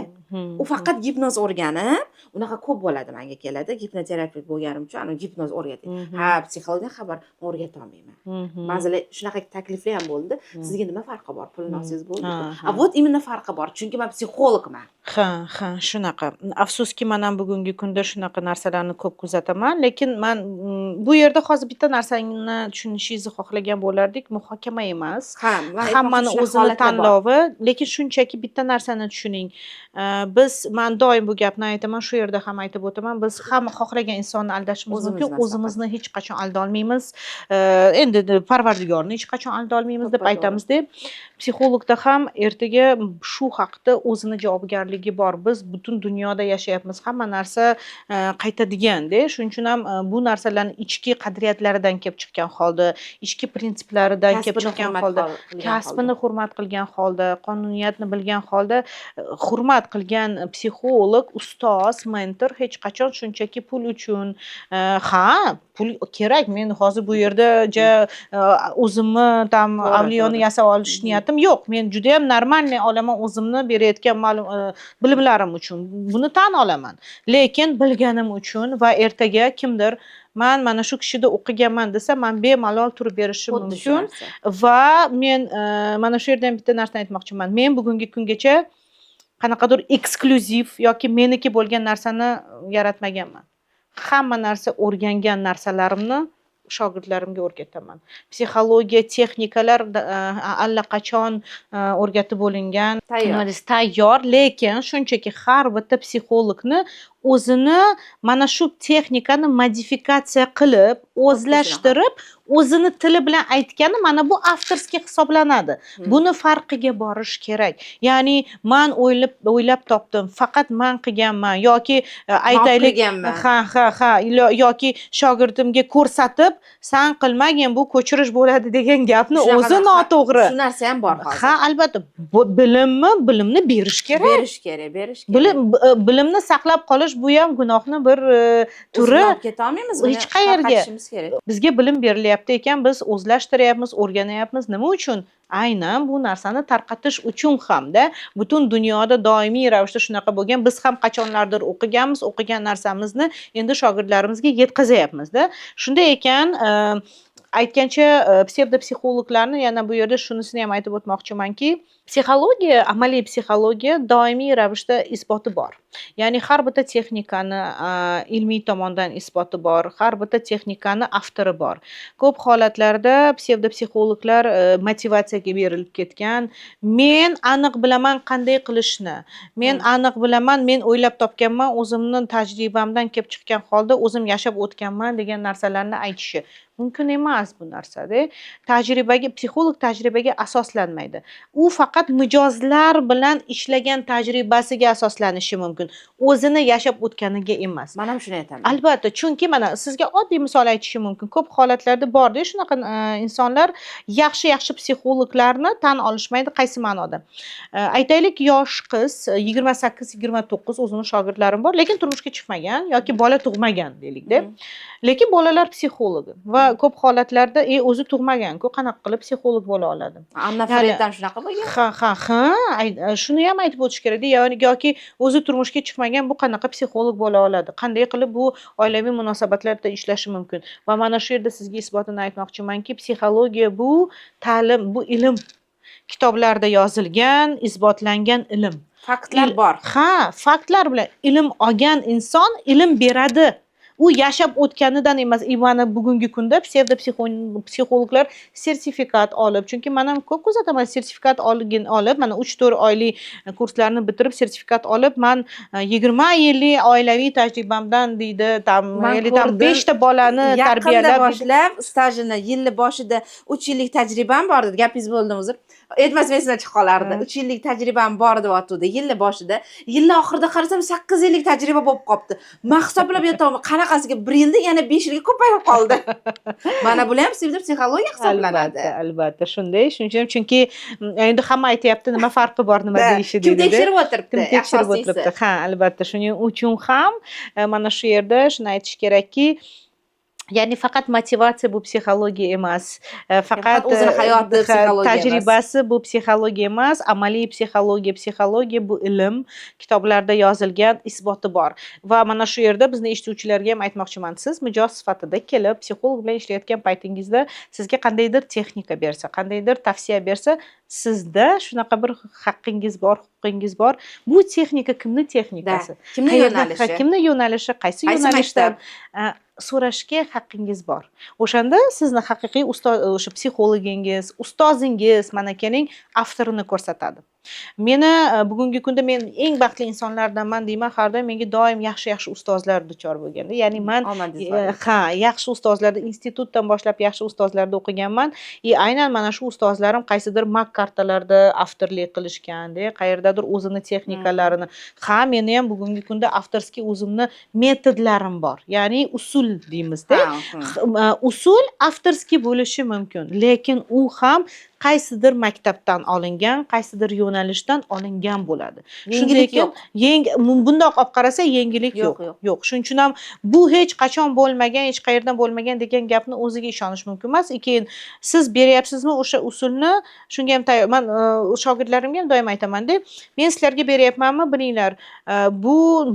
U faqat gipnoz o'rganib, unaqa ko'p bo'ladi menga keladi. Gipnoterapevt bo'lganim uchun ana gipnoz o'rgating. Ha, psixologdan xabar o'rgata olmayman. Ba'zilar shunaqa takliflar ham bo'ldi. Sizga nima farqi bor? Pulini olsangiz bo'ldi. Ha, A вот именно farqi bor. Chunki men psixologman. Ha, shunaqa. Afsuski, man ham bugungi kunda shunaqa narsalarni ko'p kuzataman, lekin man bu yerda hozir bitta narsani tushunishingizni xohlagan bo'lardik. Muhokama emas. Ha, man Hammani aytmoqchi, shunaqa o'zini holatlar bor. tanlovi, lekin shunchaki bitta narsani tushuning. Biz, man doim bu gapni aytaman, shu yerda ham aytib o'taman. Biz hamma xohlagan insonni aldashimiz O'zimizni mumkin, faqat. o'zimizni hech qachon aldolmaymiz. Endi Parvardigorni hech qachon aldolmaymiz deb To'ppa-to'g'ri. aytamiz deb. Psixologda ham ertaga shu haqda o'zini javobgarligi bor. Biz butun dunyoda yashayapmiz. Hamma narsa qaytadiganda, shuning uchun ham bu narsalarni ichki qadriyatlaridan kelib chiqqan holda, ichki prinsiplaridan kelib Kasbini chiqqan hurmat holda, qilgan kasbini holda. hurmat qilgan holda, qonuniyatni bilgan holda, hurmat qilgan qilgan psixolog, ustoz, mentor hech qachon shunchaki pul uchun, ha, pul kerak. Men hozir bu yerda ja o'zimni там avliyoni yasab olish niyatim yo'q. Men judayam нормальный olaman o'zimni berayotgan ma'lum bilimlarim uchun, buni tan olaman. Lekin bilganim uchun va ertaga kimdir "Man mana shu kishida o'qiganman" desa, man bemalol turib berishim Xuddi shu mumkin. narsa. Va men mana shu yerda ham bitta narsani aytmoqchiman. Men bugungi kungacha qanaqadir eksklyuziv yoki meniki bo'lgan narsani yaratmaganman. Hamma narsa, o'rgangan narsalarimni shogirdlarimga o'rgataman. Psixologiya texnikalar allaqachon o'rgatib bo'lingan. Tayyor. Nima deysiz, tayyor. Lekin shunchaki har bitta psixologni o'zini mana shu texnikani modifikatsiya qilib, o'zlashtirib, o'zini tili bilan aytgani, mana bu авторский hisoblanadi. Buni farqiga borish kerak. Ya'ni man o'ylab topdim, faqat man qilganman yoki aytaylik, qilganman. Ha, yoki shogirdimga ko'rsatib, "San qilmagin, bu ko'chirish bo'ladi" degan gapni Shunaqa o'zi noto'g'ri. Shu narsa ham bor hozir. Ha, albatta, bu bilimni berish kerak. Berish kerak, berish kerak. Bilimni saqlab qolish, bu ham gunohni bir turi. O'zini olib ketolmaymiz buni, Hech qayerga. tarqatishimiz kerak. Bizga bilim berilyapti ekan, biz o'zlashtiryapmiz, o'rganyapmiz. Nima uchun? Aynan bu narsani tarqatish uchun hamda butun dunyoda doimiy ravishda shunaqa bo'lgan. Biz ham qachonlardir o'qiganmiz, o'qigan narsamizni endi shogirdlarimizga yetkazyapmizda. Shunday ekan, aytgancha, psevdopsixologlarni yana bu yerda shunisini ham aytib o'tmoqchimanki, psixologiya, amaliy psixologiya doimiy ravishda isboti bor. Ya'ni har bitta texnikani ilmiy tomondan isboti bor, har bitta texnikani avtori bor. Ko'p holatlarda psevdopsixologlar motivatsiyaga berilib ketgan. "Men aniq bilaman qanday qilishni, men aniq bilaman, men o'ylab topganman, o'zimni tajribamdan kelib chiqqan holda o'zim yashab o'tganman" degan narsalarni aytishi mumkin emas bu narsada. Tajribaga, psixolog tajribaga asoslanmaydi. U faqat mijozlar bilan ishlagan tajribasiga asoslanishi mumkin, o'zini yashab o'tganiga emas. Man ham shuni aytaman. Albatta, chunki mana sizga oddiy misol aytishim mumkin. Ko'p holatlarda borda shunaqa insonlar yaxshi yaxshi psixologlarni tan olishmaydi. Qaysi ma'noda? Aytaylik, yosh qiz, 28-29, o'zimni shogirdlarim bor, lekin turmushga chiqmagan yoki bola tug'magan deylikda, lekin bolalar psixologi. Va ko'p holatlarda o'zi tug'maganku, qanaqa qilib psixolog bo'la oladi? Anna Freyd ham shunaqa bo'lgan. Ha, shuni ham aytib o'tish kerakda. Ya'ni yoki o'zi turmushga chiqmagan, bu qanaqa psixolog bo'la oladi? Qanday qilib bu oilaviy munosabatlarda ishlashi mumkin? Va mana shu yerda sizga isbotini aytmoqchimanki, psixologiya bu ta'lim, bu ilm, kitoblarda yozilgan, isbotlangan ilm. Faktlar bor. Ha, faktlar bilan ilm olgan inson ilm beradi. U yashab o'tganidan emas. И mana bugungi kunda psevdopsixologlar sertifikat olib, chunki man ham ko'p kuzataman, sertifikat olib, mana 3-4 oylik kurslarni bitirib, sertifikat olib, "Man 20 yillik oilaviy tajribamdan" deydi, там Man или там ko'rdim. "beshta bolani Yaqinda tarbiyalab" boshlab stajini, yilni boshida 3 yillik tajribam bor dedi. Gapingiz bo'ldim, uzr, aytmasam esimdan chiqib qolardi. 3 yillik tajribam bor deyotgandi yilni boshida, yilni oxirida qarasam, 8 yillik tajriba bo'lib qolibdi. Man hisoblab yotyapman, qanaqasiga bir yilda yana 5 yilga ko'payib qoldi. Mana bular ham psixologiya hisoblanadi. Albatta, albatta shunday. Shuning uchun, chunki endi hamma aytyapti, nima farqi bor, nima deyishi Kim deydida. tekshirib o'tiribdi? Kim tekshirib Asosiysi. o'tiribdi? Ha, albatta, shuning uchun ham mana shu yerda shuni aytish kerakki, ya'ni faqat motivatsiya bu psixologiya emas. Faqat Faqat o'zini hayoti ha, psixologiya emas. tajribasi bu psixologiya emas. Amaliy psixologiya, psixologiya bu ilm, kitoblarda yozilgan, isboti bor. Va mana shu yerda bizni eshituvchilarga ham aytmoqchiman: siz mijoz sifatida kelib psixolog bilan ishlayotgan paytingizda sizga qandaydir texnika bersa, qandaydir tavsiya bersa, sizda shunaqa bir haqqingiz bor, huquqingiz bor: bu texnika kimni texnikasi? Kimni Qayerdan- ha, yo'nalishi? Kimni yo'nalishi, qaysi Qaysi yo'nalishdan maktab? So'rashga haqqingiz bor. O'shanda sizni haqiqiy ustoz, o'sha psixologingiz, ustozingiz, mana keling, avtorini ko'rsatadi. Meni bugungi kunda men eng baxtli insonlardanman deyman har doim. Menga doim yaxshi yaxshi ustozlar duchor bo'lganda, ya'ni man Omadingiz bor. Ha, yaxshi ustozlarda, institutdan boshlab yaxshi ustozlarda o'qiganman. И aynan mana shu ustozlarim qaysidir mak kartalarda avtorlik qilishganda, qayerdadir o'zini texnikalarini. Ha, meni ham bugungi kunda авторский o'zimni metodlarim bor, ya'ni usul deymizda. Ha, Usul авторский bo'lishi mumkin, lekin u ham Qaysidir maktabdan olingan, qaysidir yo'nalishdan olingan bo'ladi. Yengillik Shunday ekan, yo'q. Bundoq olib qarasa, yengillik Yo'q, yo'q. yo'q. Yo'q. Shuning uchun ham bu hech qachon bo'lmagan, hech qayerdan bo'lmagan degan gapni o'ziga ishonish mumkin emas. Keyin siz beryapsizmi o'sha usulni, shunga ham tayyor. Man shogirdlarimga ham doim aytaman-da, men sizlarga beryapmanmi, bilinglar,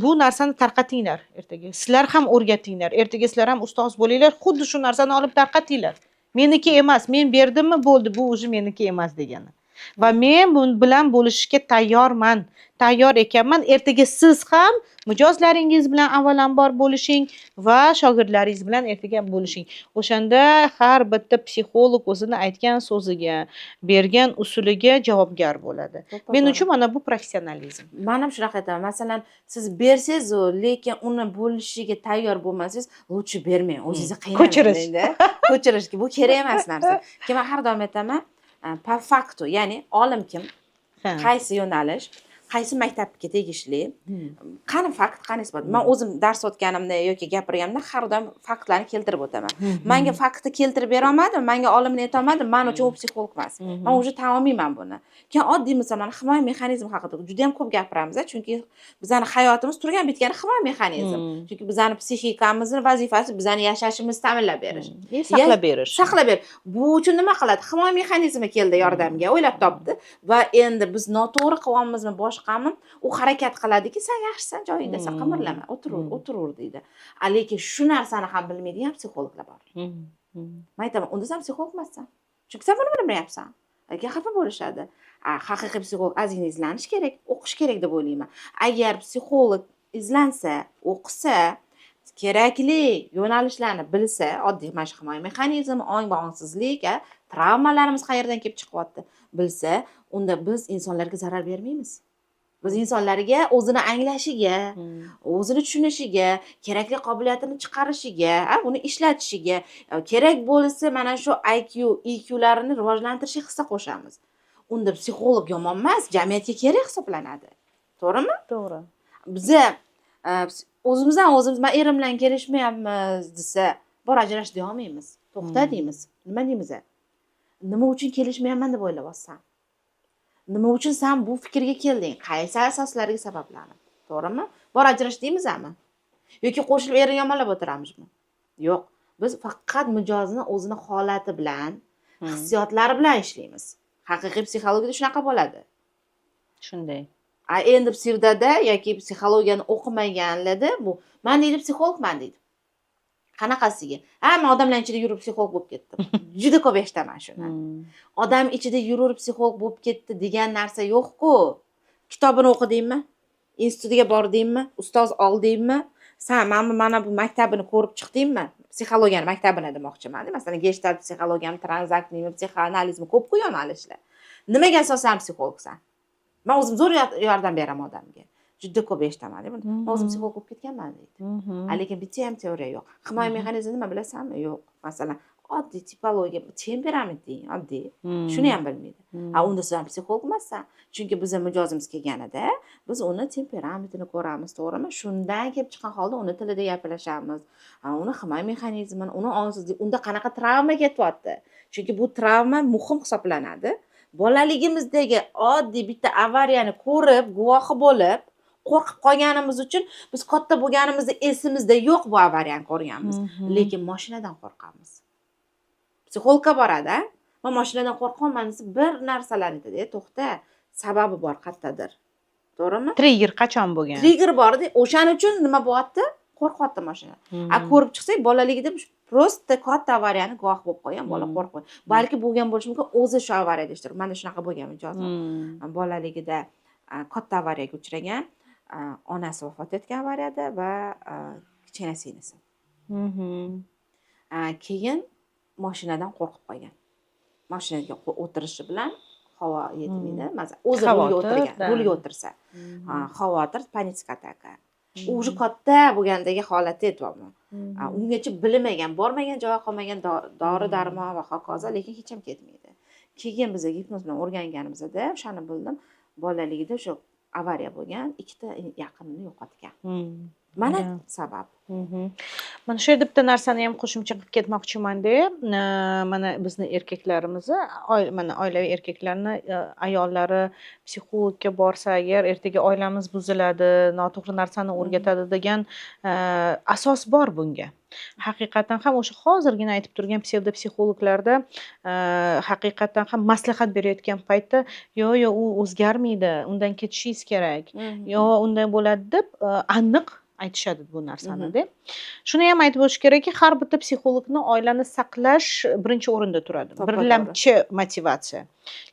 bu narsani tarqatinglar ertaga. Sizlar ham o'rgatinglar. Ertaga sizlar ham ustoz bo'linglar, xuddi shu narsani olib tarqatinglar. Meniki emas, men berdimmi, bo'ldi, bu уже meniki emas degani. Va men bu bilan bo'lishishga tayyorman. Tayyor ekanman. Ertaga siz ham mijozlaringiz bilan avvalambor bo'lishing va shogirdlaringiz bilan ertaga bo'lishing. O'shanda har bitta psixolog o'zini aytgan so'ziga, bergan usuliga javobgar bo'ladi. To'ppa Men to'g'ri. uchun mana bu professionalizm. Man ham shunaqa aytaman. Masalan, siz bersangiz-u, lekin uni bo'lishiga tayyor bo'lmasangiz, лучше bermang, o'zingizni qiynamang. Ko'chirish. Endi. Ko'chirish, bu kerak emas narsa. Keyin man har doim aytaman, по факту, ya'ni olim kim, qaysi yo'nalish, qaysi maktabga tegishli, qani fakt, qani isbot. Man o'zim dars o'tganimda yoki gapirganimda har doim faktlarni keltirib o'taman. Manga faktni keltirib bera olmadim, manga olimni aytolmadim, man uchun u psixolog emas. Man уже tan olmayman buni. Keyin oddiy misol, mana himoya mexanizmi haqida juda ham ko'p gapiramiz, chunki bizani hayotimiz turgan bitgani himoya mexanizmi. Chunki bizani psixikamizni vazifasi bizani yashashimizni ta'minlab berish. И saqlab berish. Saqlab ber. Bu uchun nima qiladi? Himoya mexanizmi keldi yordamga, o'ylab topdi va endi biz noto'g'ri qilyapmizmi, boshqami, u harakat qiladiki, sen yaxshisan, joyingdasan, qimirlama, o'tiraver, o'tiraver deydi. A lekin shu narsani ham bilmaydigan psixologlar bor. Man aytaman, unda sen psixolog emassan, chunki sen buni bilmayapsan. Lekin xafa bo'lishadi. A haqiqiy psixolog ozgina izlanish kerak, o'qish kerak deb o'ylayman. Agar psixolog izlansa, o'qisa, kerakli yo'nalishlarni bilsa, oddiy mana shu himoya mexanizmi, ong va ongsizlik, travmalarimiz qayerdan kelib chiqyapti bilsa, unda biz insonlarga zarar bermaymiz. Biz insonlarga o'zini anglashiga, o'zini tushunishiga, kerakli qobiliyatini chiqarishiga, uni ishlatishiga, kerak bo'lsa mana shu IQ, EQlarini rivojlantirishga hissa qo'shamiz. Unda psixolog yomon emas, jamiyatga kerak hisoblanadi, to'g'rimi? To'g'ri. Biza o'zimizdan o'zimiz, man erim bilan kelishmayapmiz desa, bor ajrash deya olmaymiz. To'xta deymiz. Nima deymiz? Nima uchun kelishmayapman deb o'ylayapsan? Nima uchun san bu fikrga kelding? Qaysi asoslarga sabablanib, to'g'rimi? Bor ajrash deymizmi yoki qo'shilib erini yomonlab o'tiramizmi? Yo'q, biz faqat mijozni o'zini holati bilan, hissiyotlari bilan ishlaymiz. Haqiqiy psixologiyada shunaqa bo'ladi. Shunday. A endi псевдо da yoki psixologiyani o'qimaganlarda bu man deydi, psixologman deydi. Qanaqasiga? Ha, man odamlar ichida yurib psixolog bo'lib ketdim. Juda ko'p eshitaman shuni. Odam ichida yurib psixolog bo'lib ketdi degan narsa yo'q-ku. Kitobini o'qidingmi, institutiga bordingmi, ustoz oldingmi, san mana bu maktabini ko'rib chiqdingmi? Psixologiyani maktabini demoqchiman. Masalan, geshtalt psixologiyami, tranzaktnimi, psixoanalizmi, ko'p-ku yo'nalishlar. Nimaga asosan psixologsan? Man o'zim zo'r yordam beraman odamga. Juda ko'p eshitaman buni. Man o'zim psixolog bo'lib ketganman deydi. A lekin bitta ham teoriya yo'q. Himoya mexanizmi nima, bilasanmi? Yo'q. Masalan, oddiy tipologiya, temperament deng, oddiy. Shuni ham bilmaydi. A unda sen psixolog emassan. Chunki biza mijozimiz kelganida biz uni temperamentini ko'ramiz, to'g'rimi? Shundan kelib chiqqan holda uni tilida gaplashamiz. Uni himoya mexanizmini, uni ongsizlik, unda qanaqa travma ketyapti. Chunki bu travma muhim hisoblanadi. Bolaligimizdagi oddiy bitta avariyani ko'rib, guvohi bo'lib, qo'rqib qolganimiz uchun biz katta bo'lganimizda esimizda yo'q bu avariyani ko'rganmiz. Lekin mashinadan qo'rqamiz. Psixologga boradi, man mashinadan qo'rqyapman desa, bir narsalarni aytadi, to'xta, sababi bor qayerdadir. To'g'rimi? Trigger qachon bo'lgan? Trigger bor edi, o'shaning uchun nima bo'lyapti? Qo'rqyapti mashina. A ko'rib chiqsak, bolaligida просто katta avariyani guvoh bo'lib qolgan bola, qo'rqib. Balki bo'lgan bo'lishi mumkin, o'zi shu avariyada ishtirok. Mana shunaqa bo'lgan mijozim. Bolaligida katta avariyaga uchragan, onasi vafot etgan avariyada va kichkina singlisi. Keyin mashinadan qo'rqib qolgan. Mashinaga o'tirishi bilan havo yetmaydi. Masalan, o'zi rulga o'tirgan, rulga o'tirsa. Xavotir, паническая атака. U уже katta bo'lgandagi holati aytyapman. Ungacha bilmagan, bormagan joyi qolmagan, dori darmon va hokazo, lekin hech ham ketmaydi. Keyin biz gipnoz bilan o'rganganimizda o'shani bildim. Bolaligida o'sha avariya bo'lgan, ikkita yaqinini yo'qotgan. Mana sabab. Mana shu yerda bitta narsani ham qo'shimcha qilib ketmoqchimanda. Mana bizni erkaklarimizni, mana oilaviy erkaklarni ayollari psixologga borsa agar, ertaga oilamiz buziladi, noto'g'ri narsani o'rgatadi degan asos bor bunga. Haqiqatdan ham o'sha hozirgina aytib turgan psevdopsixologlarda haqiqatdan ham maslahat berayotgan paytda, "Yo'q, yo'q, u o'zgarmaydi, undan ketishingiz kerak, yo unday bo'ladi", deb aniq aytishadi bu narsanida. Shuni ham aytib o'tish kerakki, har bitta psixologni oilani saqlash birinchi o'rinda turadi. To'ppa to'g'ri. Birlamchi motivatsiya.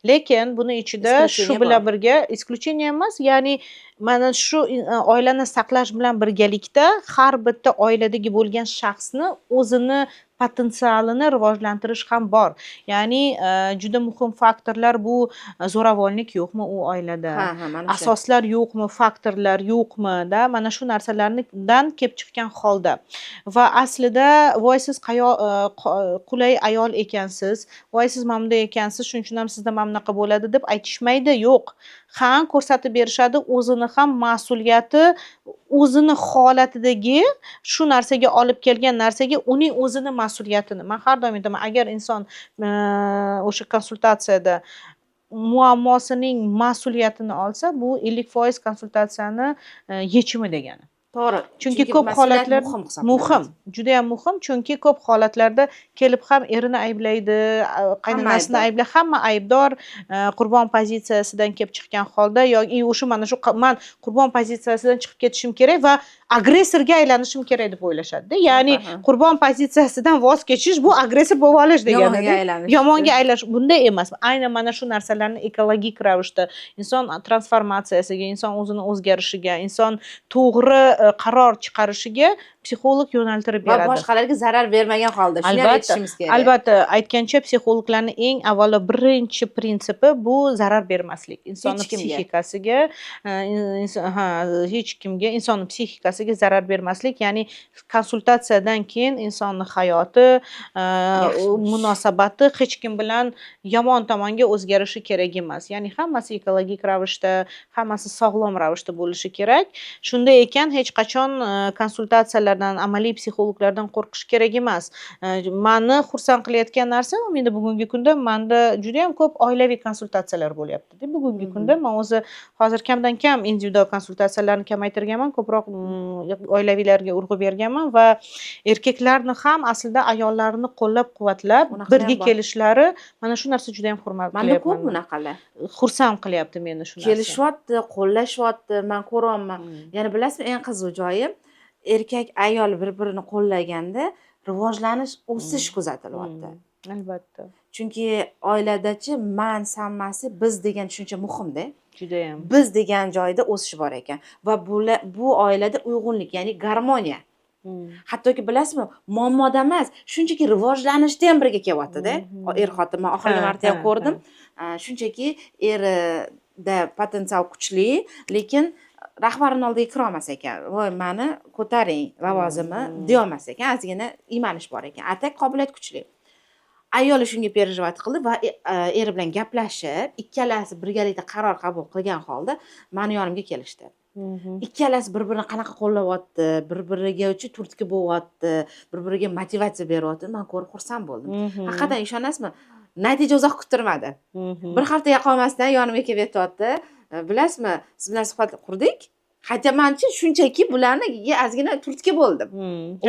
Lekin buni ichida shu Исключение bilan bor. birga исключение emas, ya'ni mana shu oilani saqlash bilan birgalikda har bitta oiladagi bo'lgan shaxsni o'zini potensialini rivojlantirish ham bor. Ya'ni juda muhim faktorlar bu zo'ravonlik yo'qmi u oilada? Ha, ha, mana shu. Asoslar yo'qmi, faktorlar yo'qmi da, mana shu narsalardan kelib chiqqan holda va aslida, "Voy, siz qulay ayol ekansiz, voy, siz mana bunday ekansiz, shuning uchun ham sizda mana bunaqa bo'ladi", deb aytishmaydi, yo'q. Ha, ko'rsatib berishadi o'zini ham mas'uliyati, o'zini holatidagi shu narsaga olib kelgan narsaga uning o'zini mas'uliyatini. Man har doim aytaman, agar inson o'sha konsultatsiyada muammosining mas'uliyatini olsa, bu 50% konsultatsiyani yechimi degani. To'g'ri. Chunki ko'p mas'uliyat holatlar muhim hisoblanadi. Muhim, judayam muhim, chunki ko'p holatlarda kelib ham erini ayblaydi, qaynonasini aybdor. ayblaydi, hamma aybdor, qurbon pozitsiyasidan kelib chiqqan holda yoki o'sha mana shu man qurbon pozitsiyasidan chiqib ketishim kerak va agressorga aylanishim kerak deb o'ylashadi. Ya'ni qurbon pozitsiyasidan voz kechish bu agressor bo'lib olish degani. Yomonga aylanish. Yomonga aylanish, bunday emas. Aynan mana shu narsalarni ekologik ravishda inson transformatsiyasiga, inson o'zini o'zgarishiga, inson to'g'ri qaror chiqarishiga psixolog yo'naltirib Va beradi. boshqalarga zarar bermagan holda, shuni ham aytishimiz kerak. Albatta, aytgancha, psixologlarni eng avvalo birinchi prinsipi bu zarar bermaslik. Insonni Hech kimga. psixikasiga, ha, hech kimga, insonni psixikasiga zarar bermaslik, ya'ni konsultatsiyadan keyin insonni hayoti, Yaxshi. munosabati hech kim bilan yomon tomonga o'zgarishi kerak emas. Ya'ni hammasi ekologik ravishda, hammasi sog'lom ravishda bo'lishi kerak. Shunday ekan, hech qachon konsultatsiyalardan, amaliy psixologlardan qo'rqish kerak emas. Mani xursand qilayotgan narsa, menda bugungi kunda manda juda ham ko'p oilaviy konsultatsiyalar bo'lyapti. Bugungi kunda man o'zi hozir kamdan kam individual konsultatsiyalarni kamaytirganman, ko'proq oilaviylarga urg'u berganman va erkaklarni ham aslida ayollarni qo'llab-quvvatlab Unaqalar birga ham bor. kelishlari, mana shu narsa juda ham hurmat Manda ko'p qilyapman. bunaqalar. Xursand qilyapti meni shu narsa. Kelishyapti, qo'llashyapti, man ko'ryapman. Yana bilasizmi, eng qiziq joyi, erkak ayol bir birini qo'llaganda rivojlanish, o'sish kuzatilyapti. Albatta. Chunki oiladachi man, sammasi, biz degan tushuncha muhimda. Judayam. Biz degan joyda o'sish bor ekan va bu oilada uyg'unlik, ya'ni garmoniya. Hattoki bilasizmi, muammoda emas, shunchaki rivojlanishda ham birga kelyaptida. Er xotin, man oxirgi marta ham ko'rdim. Shunchaki erida potensial kuchli, lekin rahbarini oldiga kira olmas ekan. "Voy, mani ko'taring lavozimi", deyolmas ekan, ozgina iymanish bor ekan. A так qobiliyat kuchli. Ayoli shunga переживать qildi va eri bilan gaplashib, ikkalasi birgalikda qaror qabul qilgan holda mani yonimga kelishdi. Ikkalasi bir birini qanaqa qo'llayapti, bir biriga turtki bo'lyapti, bir biriga motivatsiya beryapti, man ko'rib xursand bo'ldim. Haqiqatdan, ishonasizmi, natija uzoq kuttirmadi. Bir haftaga qolmasdan yonimga kelib aytyapti: "Bilasizmi, siz bilan suhbat qurdik, хотя manchi shunchaki bularni ozgina turtki bo'ldim,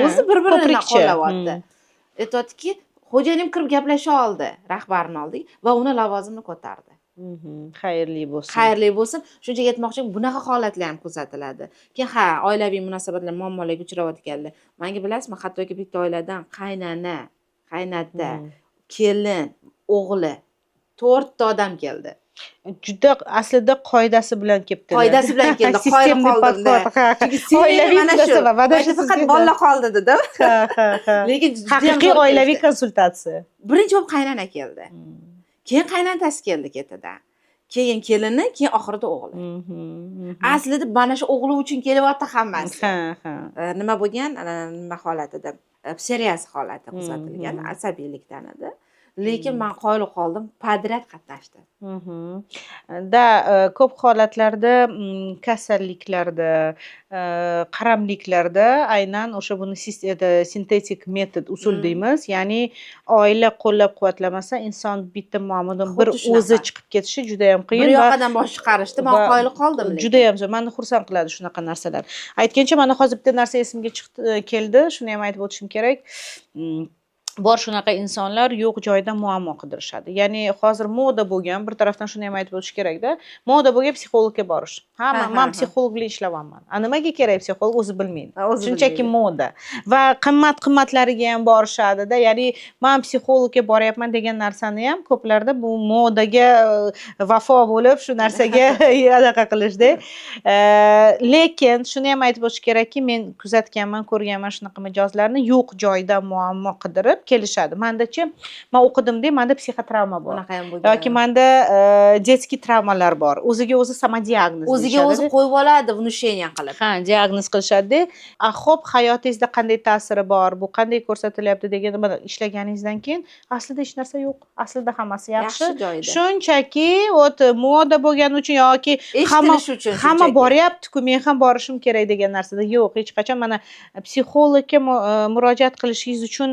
o'zi bir birini Ko'prikchi. qo'llayapti", aytyaptiki, xo'jayinim kirib gaplasha oldi rahbarini oldiga va uni lavozimini ko'tardi. Xayrli bo'lsin. Xayrli bo'lsin. Shunchaki aytmoqchiman, bunaqa holatlar ham kuzatiladi. Keyin, ha, oilaviy munosabatlar muammolarga uchrayotganlar, manga bilasizmi, hattoki bitta oiladan qaynana, qaynota, kelin, o'g'li, to'rtta odam keldi. Juda aslida qoidasi bilan kelibdilar. Qoidasi bilan keldi, qoyil Системный qoldimda. подход, ha. Chunki sevgi Oilaviy mana shu munosabat, mana shu faqat sizga- bolalar qoldi dedim, Ha, ha, ha. lekin judayam Haqiqiy zo'r oilaviy kelishdi. konsultatsiya. Birinchi bo'lib qaynana keldi, keyin qaynotasi keldi ketidan, keyin kelini, keyin oxirida o'g'li. Aslida mana shu o'g'li uchun kelyapti hammasi. Ha, ha. Nima bo'lgan, nima holatida, psoriaz holati kuzatilgan, asabiylikdan edi. Lekin man qoyil qoldim, подряд qatnashdi. Да, ko'p holatlarda kasalliklarda, qaramliklarda aynan o'sha buni это sintetik metod, usul deymiz. Ya'ni oila qo'llab-quvvatlamasa, inson bitta muammodan bir Xuddi shunaqa. o'zi chiqib ketishi judayam Bir qiyin va yoqadan bosh chiqarishdi, man va qoyil qoldim lekin. Judayam zo'r. Mani xursand qiladi shunaqa narsalar. Aytgancha, mana hozir bitta narsa esimga chiqdi, keldi. Shuni ham aytib o'tishim kerak. Bor shunaqa insonlar, yo'q joyda muammo qidirishadi. Ya'ni hozir moda bo'lgan, bir tarafdan shuni ham aytib o'tish kerakda, moda bo'lgan psixologga borish. Ha, man psixolog bilan ishlayapman. A nimaga kerak psixolog, o'zi bilmaydi. Ha, o'zi Shunchaki bilmaydi. moda. Va qimmat qimmatlariga ham borishadi-da. Ya'ni man psixologga boryapman degan narsani ham ko'plarda bu modaga vafo bo'lib, shu narsaga anaqa qilishda. Lekin shuni ham aytib o'tish kerakki, men kuzatganman, ko'rganman shunaqa mijozlarni, yo'q joyda muammo qidirib kelishadi. Mandachi, man o'qidimda, manda psixotravma bor. Unaqa ham bo'lgan. Yoki manda детский travmalar bor. O'ziga o'zi самодиагноз O'ziga o'zi deyishadi. qo'yib oladi, внушение qilib. Ha, diagnoz qilishadi. A xo'p, hayotingizda qanday ta'siri bor, bu qanday ko'rsatilyapti deganda, mana ishlaganingizdan keyin aslida hech narsa yo'q. Aslida hammasi yaxshi. Yaxshi joyida. Shunchaki вот moda bo'lgani uchun yoki hamma Eshitilishi uchun hamma shunchaki. boryapti-ku, men ham borishim kerak degan narsada yo'q. Hech qachon mana psixologga murojaat qilishingiz uchun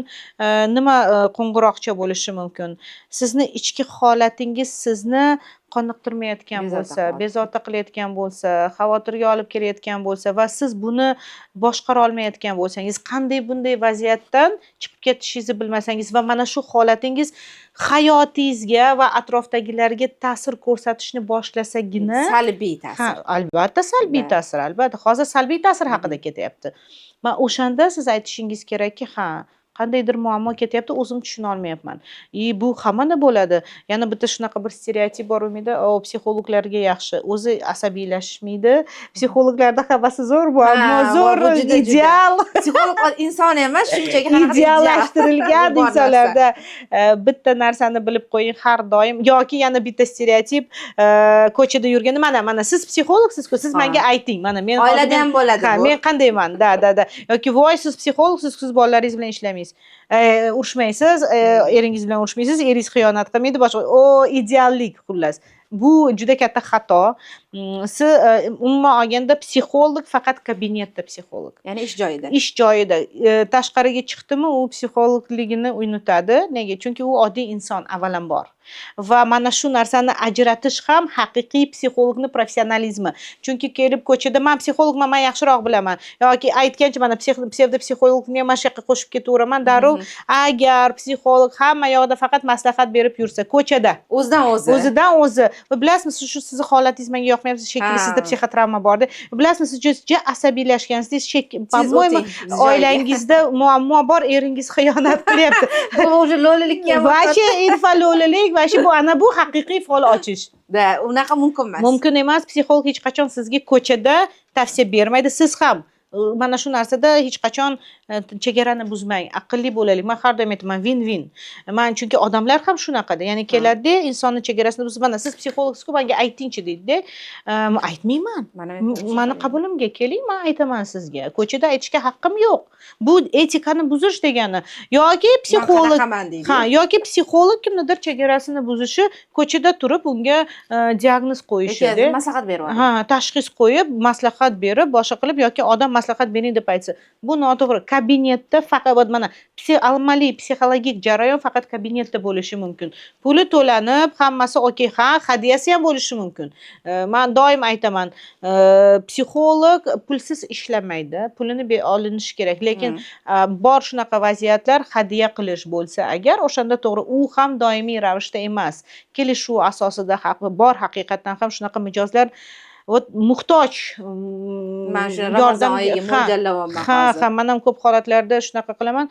nima qo'ng'iroqcha bo'lishi mumkin? Sizni ichki holatingiz sizni qoniqtirmayotgan Bezovta bo'lsa, qilyapti. bezovta qilayotgan bo'lsa, xavotirga olib kelayotgan bo'lsa va siz buni boshqara olmayotgan bo'lsangiz, qanday bunday vaziyatdan chiqib ketishingizni bilmasangiz va mana shu holatingiz hayotingizga va atrofdagilarga ta'sir ko'rsatishni boshlasagina. Salbiy ta'sir. Ha, albatta salbiy ta'sir, albatta. Hozir salbiy ta'sir haqida ketyapti. Va o'shanda siz aytishingiz kerakki, ha, qandaydir muammo ketyapti, o'zim tushuna olmayapman. И bu hammada bo'ladi. Yana bitta shunaqa bir stereotip bor, Umida, o psixologlarga yaxshi, o'zi asabiylashmaydi. Psixologlarda hammasi zo'r, muammo zo'r, bu juda, juda. ideal. Psixolog inson emas, shunchaki qanaqadir Ideallashtirilgan ideal bor narsa. insonlarda. Bitta narsani bilib qo'ying har doim, yoki yana bitta stereotip, ko'chada yurganda, mana siz psixologsiz-ku, siz menga ayting, mana men hozir Oilada ham bo'ladi ha, bu. men qandayman, да, да, да. Yoki voy, siz psixologsiz, siz bolalaringiz bilan ishlamaysiz. Urushmaysiz, eringiz bilan urushmaysiz, eringiz xiyonat qilmaydi, boshqa. O ideallik xullas. Bu juda katta xato. Siz umuman olganda psixolog faqat kabinetda psixolog. Ya'ni ish joyida. Ish joyida. Tashqariga chiqdimi, u psixologligini unutadi. Nega? Chunki u oddiy inson avvalambor. Va mana shu narsani ajratish ham haqiqiy psixologni professionalizmi. Chunki kelib ko'chada man psixologman, man yaxshiroq bilaman yoki aytgancha, mana psevdopsixologni ham mana shu yoqqa qo'shib ketaveraman darrov. Agar psixolog hamma yoqda faqat maslahat berib yursa ko'chada, O'zidan o'zi. o'zidan o'zi, va bilasizmi, siz shu, sizni holatingiz menga yoqmayapti shekilli, sizda psixotravma borda, bilasizmi, siz juda asabiylashgansiz, по-моему, o'ting joyiga. oilangizda muammo bor, eringiz xiyonat qilyapti. Bu уже lo'lilikka ham. Вообще infolo'lilik, вообще bu, ana bu haqiqiy fol ochish. Да, unaqa mumkin emas. Mumkin emas. Psixolog hech qachon sizga ko'chada tavsiya bermaydi. Siz ham mana shu narsada hech qachon chegarani buzmang, aqlli bo'laylik. Man har doim aytaman, win win man, chunki odamlar ham shunaqada, ya'ni keladida, insonni chegarasini buzib, mana siz psixologsiz-ku, manga aytingchi deydida. Aytmayman. Mana Mani qabulimga keling, man aytaman sizga. Ko'chada aytishga haqqim yo'q, bu etikani buzish degani. Yoki psixolog Qanaqaman deydi. Ha, yoki psixolog kimnidir chegarasini buzishi, ko'chada turib unga diagnoz qo'yishi. Yoki maslahat berib yuboradi. Ha, tashxis qo'yib, maslahat berib, boshqa qilib, yoki odam maslahat bering deb aytsa, bu noto'g'ri. Kabinetda faqat вот mana amaliy psixologik jarayon faqat kabinetda bo'lishi mumkin, puli to'lanib, hammasi okey, ha, hadiyasi ham bo'lishi mumkin. Man doim aytaman, psixolog pulsiz ishlamaydi, pulini olinishi kerak, lekin bor shunaqa vaziyatlar, hadya qilish bo'lsa agar, o'shanda to'g'ri, u ham doimiy ravishda emas, kelishuv asosida. Haq bor, haqiqatdan ham shunaqa mijozlar, вот muhtoj Man shu Ramazon oyiga mo'ljallayapman hozir. Ha, man ham ko'p holatlarda shunaqa qilaman.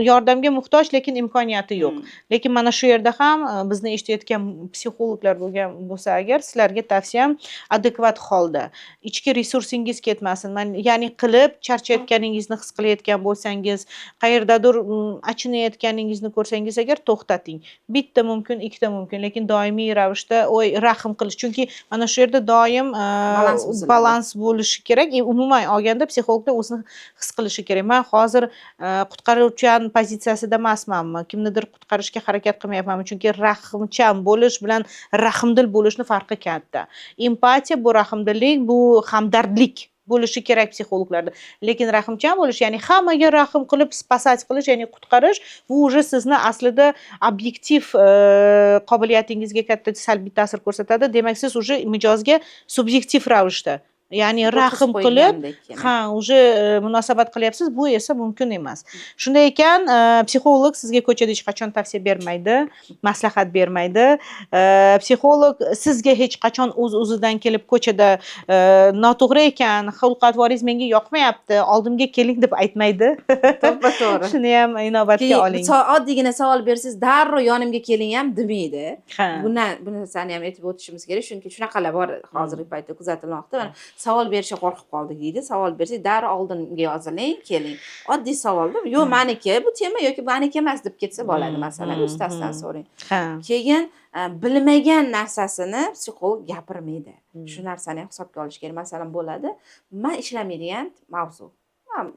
Yordamga muhtoj, lekin imkoniyati yo'q. Lekin mana shu yerda ham bizni eshitayotgan psixologlar bo'lgan bo'lsa agar, sizlarga tavsiyam, adekvat holda, ichki resursingiz ketmasin. Man, ya'ni qilib charchayotganingizni his qilayotgan bo'lsangiz, qayerdadir achinayotganingizni ko'rsangiz agar, to'xtating. Bitta mumkin, ikkita mumkin, lekin doimiy ravishda oy rahm qilish, chunki mana shu yerda doim doim Balans buziladi. Balans bo'lishi kerak и umuman olganda psixologlar o'zini his qilishi kerak: man hozir qutqaruvchan pozitsiyasida emasmanmi, kimnidir qutqarishga harakat qilmayapmanmi? Chunki rahmchan bo'lish bilan rahmdil bo'lishni farqi katta. Empatiya bu rahmdillik, bu hamdardlik bo'lishi kerak psixologlarda, lekin rahmchan bo'lish, ya'ni hammaga rahm qilib, спасать qilish, ya'ni qutqarish, bu уже sizni aslida obyektiv qobiliyatingizga katta salbiy ta'sir ko'rsatadi. Demak, siz уже mijozga subyektiv ravishda, ya'ni rahm qilib, ha, уже munosabat qilyapsiz, bu esa mumkin emas. Shunday ekan, psixolog sizga ko'chada hech qachon tavsiya bermaydi, maslahat bermaydi. Psixolog sizga hech qachon o'z o'zidan kelib ko'chada "Noto'g'ri ekan, xulq atvoringiz menga yoqmayapti, oldimga keling" deb aytmaydi. To'ppa to'g'ri. Shuni ham inobatga Keyin oling. Oddiygina savol bersangiz, darrov "Yonimga keling" ham demaydi. Bundan, bu narsani ham aytib o'tishimiz kerak, chunki shunaqalar bor, hozirgi paytda kuzatilmoqda. Mana, savol berishga qo'rqib qoldik deydi. Savol bersak, darrov "Oldinga yoziling, keling". Oddiy savolda "Yo'q, maniki bu tema" yoki "Maniki emas" deb ketsa bo'ladi. Masalan, ustasidan so'rang. Keyin bilmagan narsasini psixolog gapirmaydi. Shu narsani ham hisobga olish kerak. Masalan, bo'ladi, man ishlamaydigan mavzu,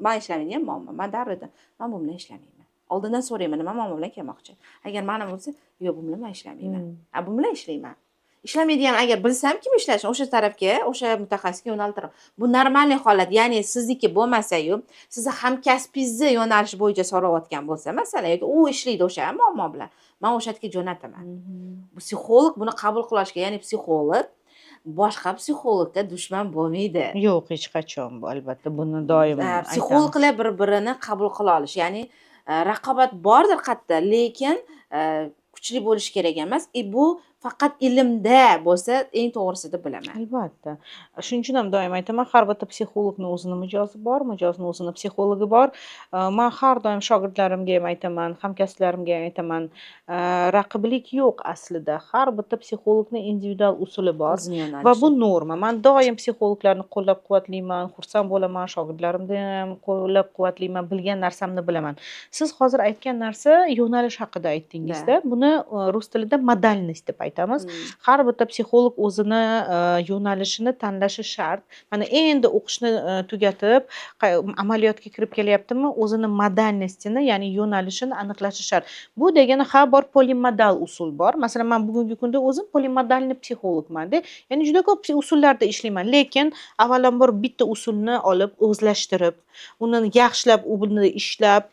man ishlamaydigan muammo, man darrov aytaman: "Man bu bilan ishlamayman". Oldindan so'rayman, nima muammo bilan kelmoqchi. Agar mani bo'lsa, "Yo'q, bu bilan man ishlamayman". A bu bilan ishlayman. Ishlamaydigan agar bilsam kim ishlashini, o'sha tarafga, o'sha mutaxassisga yo'naltiraman. Bu нормальный holat, ya'ni sizniki bo'lmasayu, sizni hamkasbingizni yo'nalishi bo'yicha so'rayotgan bo'lsa, masalan, yoki u ishlaydi o'sha muammo bilan, man o'sha yerga jo'nataman. Psixolog buni qabul qila olishi kerak, ya'ni psixolog boshqa psixologga dushman bo'lmaydi. Yo'q, hech qachon bu, albatta, buni doim aytamiz. Psixologlar bir birini qabul qila olish, ya'ni raqobat bordir qayerda, lekin kuchli bo'lishi kerak emas и bu faqat ilmda bo'lsa eng to'g'risi deb bilaman. Albatta, shuning uchun ham doim aytaman, har bitta psixologni o'zini mijozi bor, mijozni o'zini psixologi bor. Man har doim shogirdlarimga ham aytaman, hamkasblarimga ham aytaman, raqiblik yo'q aslida, har bitta psixologni individual usuli bor O'zini va bu yo'nalishi. norma. Man doim psixologlarni qo'llab quvvatlayman, xursand bo'laman, shogirdlarimni ham qo'llab quvvatlayman, bilgan narsamni bilaman. Siz hozir aytgan narsa, yo'nalish haqida aytdingizda, buni rus tilida модальность deb aytamiz. Har bitta psixolog o'zini yo'nalishini tanlashi shart. Mana, endi o'qishni tugatib, amaliyotga kirib kelyaptimi, o'zini модальность ini, ya'ni yo'nalishini aniqlashi shart. Bu degani, ha, bor, polimodal usul bor. Masalan, man bugungi kunda o'zim полимодальный psixologmanda, ya'ni juda ko'p usullarda ishlayman, lekin avvalambor bitta usulni olib, o'zlashtirib, uni yaxshilab, uni ishlab,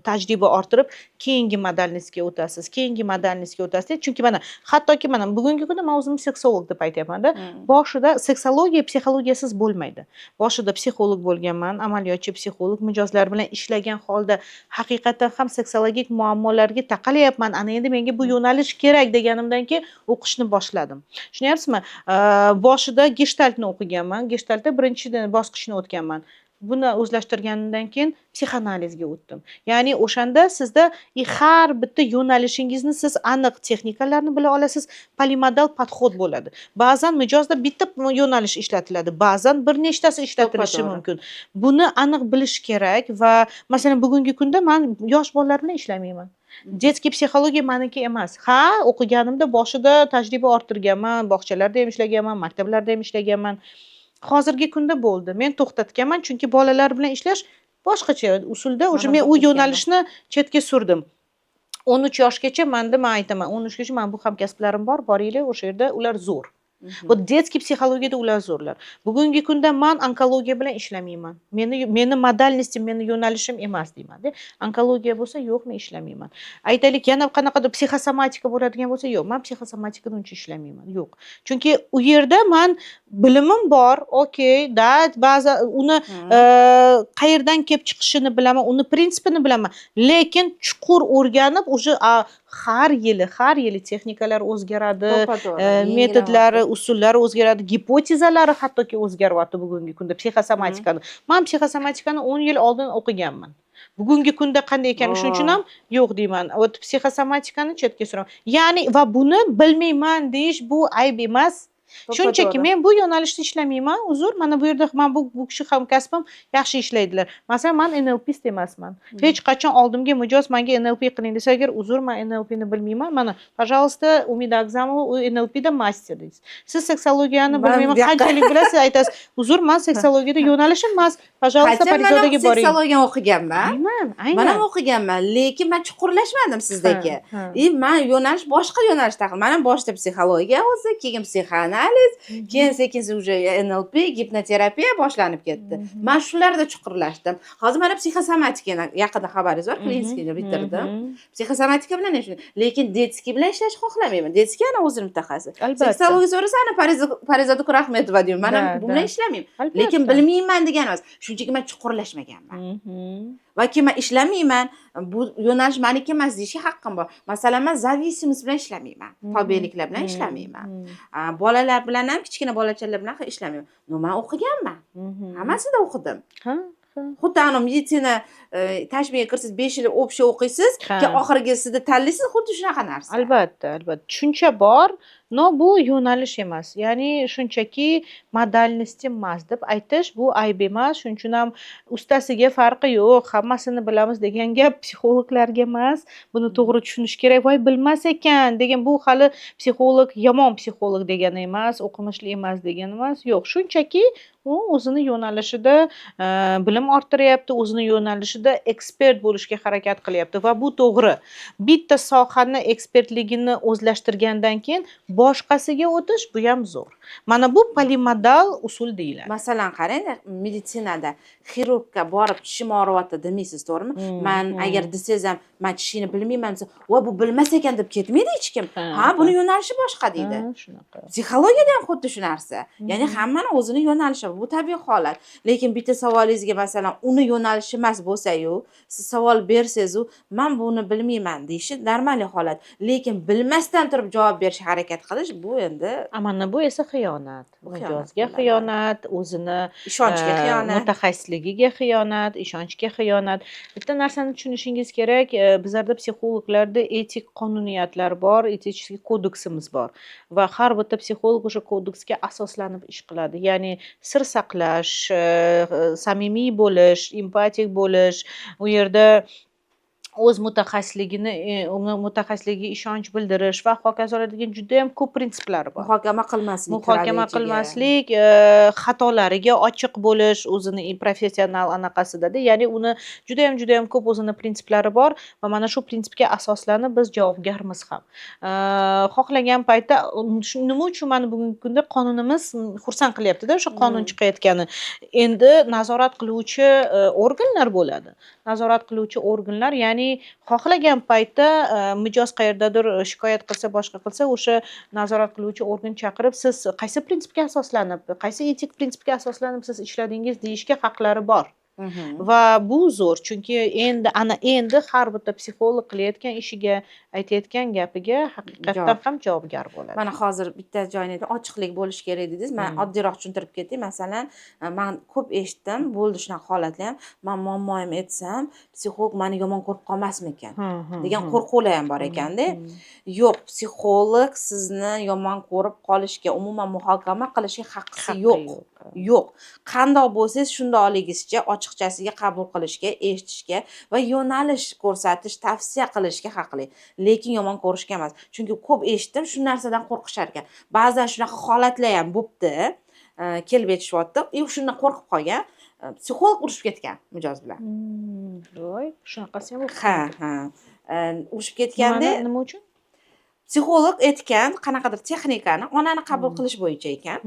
tajriba orttirib, keyingi модальность ga o'tasiz, keyingi модальность ga o'tasiz. Chunki mana, hattoki mana bugungi kunda man o'zimni seksolog deb aytyapmanda. Boshida seksologiya psixologiyasiz bo'lmaydi. Boshida psixolog bo'lganman, amaliyotchi psixolog, mijozlar bilan ishlagan holda haqiqatdan ham seksologik muammolarga taqalyapman, ana endi menga bu yo'nalish kerak deganimdan keyin o'qishni boshladim, tushunyapsizmi? Boshida geshtaltni o'qiganman, geshtaltda birinchi bosqichni o'tganman. Buni o'zlashtirganimdan keyin psixoanalizga o'tdim. Ya'ni o'shanda sizda и har bitta yo'nalishingizni siz aniq texnikalarni bila olasiz, polimodal подход bo'ladi. Ba'zan mijozda bitta yo'nalish ishlatiladi, ba'zan bir nechtasi ishlatilishi mumkin. Buni aniq bilish kerak. Va masalan, bugungi kunda man yosh bolalar bilan ishlamayman, детский psixologiya maniki emas. Ha, o'qiganimda boshida tajriba orttirganman, bog'chalarda ham ishlaganman, maktablarda ham ishlaganman. Hozirgi kunda bo'ldi, men to'xtatganman, chunki bolalar bilan ishlash boshqacha usulda уже. Mana Men u to'xtatganman. yo'nalishni chetga surdim. 13 yoshgacha manda, man aytaman, 13 gacha mani bu hamkasblarim bor, boringlar o'sha yerda, ular zo'r. Вот детский psixologiyada ular zo'rlar. Bugungi kunda man onkologiya bilan ishlamayman. Meni модальность im, meni yo'nalishim emas deymanda. Onkologiya bo'lsa, yo'q, men ishlamayman. Aytaylik, yana qanaqadir psixosomatika bo'ladigan bo'lsa, yo'q, man psixosomatikada uncha ishlamayman, yo'q. Chunki u yerda man bilimim bor, okey, да, ba'zi uni qayerdan kelib chiqishini bilaman, uni prinsipini bilaman, lekin chuqur o'rganib, уже har yili, har yili texnikalar o'zgaradi, To'ppa-to'g'ri, metodlari, yangilanmoqda. usullari o'zgaradi, gipotezalari hattoki o'zgaryapti bugungi kunda psixosomatikani. Man psixosomatikani 10 yil oldin o'qiganman. Bugungi kunda qanday ekani, shuning uchun ham yo'q deyman. Вот psixosomatikani chetga suraman. Ya'ni va buni bilmayman deyish bu ayb emas. Shunchaki To'ppa-to'g'ri. men bu yo'nalishda ishlamayman, uzr, mana bu yerda man bu kishi hamkasbim yaxshi ishlaydilar. Masalan, man NLPist emasman. Hech qachon oldimga mijoz manga NLP qiling desa agar, uzr, man NLPni bilmayman. Mana, пожалуйста, Umida Agzamova, u NLPda master deysiz. Siz seksologiyani Man bilmayman, bu yoqqa- qanchalik bilasiz, aytasiz, uzr, man seksologiyada yo'nalishim emas. Пожалуйста, Qachon man ham Parizodaga boring. seksologiya o'qiganman. Aynan, Man ham aynan. o'qiganman, lekin man chuqurlashmadim sizdagi. Ha, ha. И man yo'nalish boshqa yo'nalishda, man ham boshida psixologiya o'zi, keyin psixoanaliz, keyin sekin уже NLP, gipnoterapiya boshlanib ketdi. Man shularda chuqurlashdim. Hozir mana psixosomatika, yaqinda xabaringiz bor, клинический ni bitirdim. Psixosomatika bilan ham shunday, lekin детский bilan ishlashni xohlamayman. Детский ana o'zini mutaxassis. Albatta. Seksologiya so'rasa, ana Parizoda Kurahmetova deyman. Man ham bu bilan ishlamayman. Albatta. Lekin bilmayman degani emas. Shunchaki man chuqurlashmaganman. Va keyin man ishlamayman, bu yo'nalish maniki emas deyishga haqqim bor. Masalan, man зависимость bilan ishlamayman, tobeliklar bilan ishlamayman. Bolalar bilan ham, kichkina bolachalar bilan ham ishlamayman. Но man o'qiganman, hammasida o'qidim. Ha, ha. Xuddi anavi meditsina tashmiga kirsangiz, 5 yil общий o'qiysiz, keyin oxirgisida tanlaysiz, xuddi shunaqa narsa. Albatta, albatta. Tushuncha bor, но bu yo'nalish emas. Ya'ni shunchaki модальность emas deb aytish bu ayb emas. Shuning uchun ham ustasiga farqi yo'q, hammasini bilamiz degan gap psixologlarga emas. Buni to'g'ri tushunish kerak. Voy, bilmas ekan degan bu hali psixolog yomon psixolog degani emas, o'qimishli emas degani emas. Yo'q, shunchaki u o'zini yo'nalishida bilim orttiryapti, o'zini yo'nalishida ekspert bo'lishga harakat qilyapti va bu to'g'ri. Bitta sohani ekspertligini o'zlashtirgandan keyin boshqasiga o'tish, bu ham zo'r. Mana bu polimodal usul deyiladi. Masalan, qarang, meditsinada xirurgga borib tishim og'riyapti demaysiz, to'g'rimi? Man agar desangiz ham, man tishingni bilmayman desa, voy, bu bilmas ekan deb ketmaydi hech kim. Ha, buni yo'nalishi boshqa deydi. Ha, shunaqa. Psixologiyada ham xuddi shu narsa, ya'ni hammani o'zini yo'nalishi bor, bu tabiiy holat. Lekin bitta savolingizga, masalan, uni yo'nalishi emas bo'lsayu, siz savol bersangizu, man buni bilmayman deyishi normal holat. Lekin bilmasdan turib javob berishga harakat qilish, bu endi A mana bu esa xiyonat. Bu xiyonat Mijozga bo'ladi. xiyonat, o'zini ishonchga xiyonat. mutaxassisligiga xiyonat, ishonchga xiyonat. Bitta narsani tushunishingiz kerak, bizlarda psixologlarda etik qonuniyatlar bor, etik kodeksimiz bor va har bitta psixolog o'sha kodeksga asoslanib ish qiladi. Ya'ni sir saqlash, samimiy bo'lish, empatik bo'lish, u yerda o'z mutaxassisligini, uni mutaxassisligiga ishonch bildirish va hokazolar degan judayam ko'p prinsiplari bor. Muhokama qilmaslik Muhokama kiradi ichiga. qilmaslik, xatolariga ochiq bo'lish o'zini professional anaqasidada, ya'ni uni judayam ko'p o'zini prinsiplari bor va mana shu prinsipga asoslanib biz javobgarmiz ham. Xohlagan paytda nima uchun mana bugungi kunda qonunimiz xursand qilyaptida o'sha qonun chiqayotgani. Endi nazorat qiluvchi organlar bo'ladi. Nazorat qiluvchi organlar, ya'ni xohlagan paytda mijoz qayerdadir shikoyat qilsa, boshqa qilsa, o'sha nazorat qiluvchi organ chaqirib, siz qaysi prinsipga asoslanib, qaysi etik prinsipga asoslanib siz ishladingiz deyishga haqlari bor. Va bu zo'r, chunki endi ana endi har bitta psixolog qilayotgan ishiga, aytayotgan gapiga haqiqatdan ham javobgar bo'ladi. Mana hozir bitta joyini aytdim, ochiqlik bo'lishi kerak dedingiz. Man oddiyroq tushuntirib ketay. Masalan, man ko'p eshitdim, bo'ldi shunaqa holatlar ham. Man muammoyimni aytsam, psixolog mani yomon ko'rib qolmasmikan degan qo'rquvlar ham bor ekanda. Yo'q, psixolog sizni yomon ko'rib qolishga, umuman muhokama qilishga haqqisi Haqqi yo'q. yo'q. Yo'q. Qandoq bo'lsangiz shundoqligizcha ochiqchasiga qabul qilishga, eshitishga va yo'nalish ko'rsatish, tavsiya qilishga haqli. Lekin yomon ko'rishga emas. Chunki ko'p eshitdim, shu narsadan qo'rqishar ekan. Ba'zan shunaqa holatlar ham bo'pti. Kelib aytishyapti. И shundan qo'rqib qolgan. Psixolog urushib ketgan mijoz bilan. Voy, shunaqasi ham bo'lib Ha. Urushib ketganda Nima uchun? Psixolog aytgan qanaqadir texnikani, onani qabul qilish bo'yicha ekan.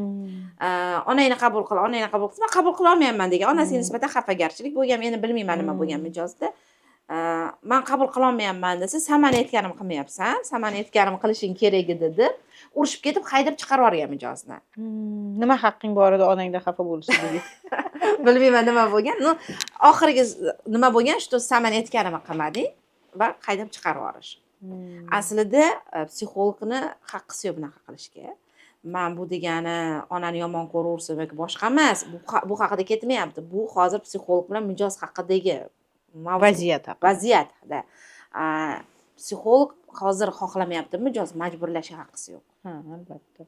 Onangni qabul qil, onangni qabul qil. Man qabul qilolmayapman degan. Onasiga nisbatan xafagarchilik bo'lgan. Endi bilmayman nima bo'lgan mijozda. Man qabul qilolmayapman desa, san mani aytganimni qilmayapsan, san mani aytganimni qilishing kerak edi deb urushib ketib, haydab chiqarib yuborgan mijozni. Nima haqqing bor edi onangdan xafa bo'lishligiga? Bilmayman nima bo'lgan. Ну, oxirgi nima bo'lgan, что san mani aytganimni qilmading va haydab chiqarib yuborish. Aslida psixologni haqqisi yo'q bunaqa qilishga. Man bu degani onani yomon ko'raversin yoki boshqa emas. Bu haqida ketmayapti. Bu hozir psixolog bilan mijoz haqidagi mavzu. Vaziyat haqida. Vaziyatda. Psixolog hozir xohlamayapti, mijoz majburlashga haqqisi yo'q. Ha, albatta.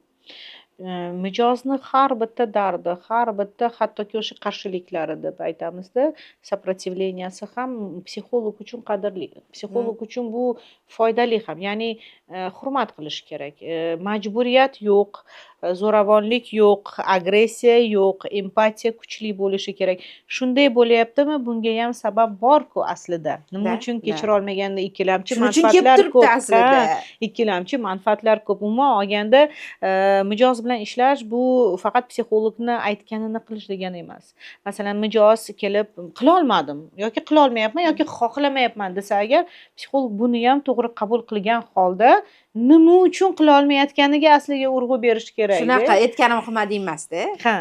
Mijozni har bitta dardi, har bitta hattoki o'sha qarshiliklari deb aytamizda, сопротивления si ham psixolog uchun qadrli. Psixolog uchun bu foydali ham. Ya'ni hurmat qilish kerak. Majburiyat yo'q, zo'ravonlik yo'q, agressiya yo'q, empatiya kuchli bo'lishi kerak. Shunday bo'lyaptimi? Bunga ham sabab bor-ku aslida. Nima uchun kechira olmaganda ikkilamchi Shuning uchun kelib manfaatlar turibdi ko'p. aslida. Ha, ikkilamchi manfaatlar ko'p. Umuman olganda, mijoz bilan ishlash bu faqat psixologni aytganini qilish degani emas. Masalan, mijoz kelib qilolmadim yoki qilolmayapman yoki xohlamayapman desa agar, psixolog buni ham to'g'ri qabul qilgan holda nima uchun qilolmayotganiga asliga urg'u berish kerak. Shunaqa aytganim qilmading emasda. Ha.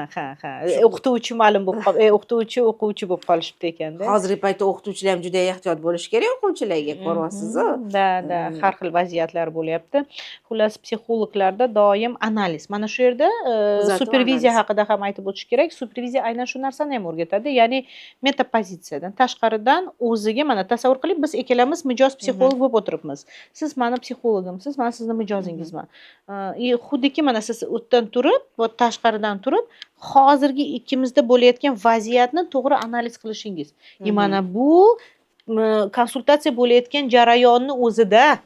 O'qituvchi ma'lum bo'lib qol, o'qituvchi o'quvchi bo'lib qolishibdi ekanda. Hozirgi paytda o'qituvchilar ham juda ehtiyot bo'lishi kerak o'quvchilarga, ko'ryapsiz-ku. Да, har xil vaziyatlar bo'lyapti. Xullas, psixologlarda doim analiz. Mana shu yerda Kuzatuv, superviziya analiz. haqida ham aytib o'tish kerak. Superviziya aynan shu narsani ham o'rgatadi. Ya'ni metapozitsiyadan tashqaridan o'ziga, mana, tasavvur qiling, biz ikkalamiz mijoz, psixolog bo'lib o'tiribmiz. Siz mani psixologimsiz, man sizni mijozingizman. И xuddiki mana siz u yerdan turib, вот tashqaridan turib, hozirgi ikkimizda bo'layotgan vaziyatni to'g'ri analiz qilishingiz. И mana bu konsultatsiya bo'layotgan jarayonni o'zida,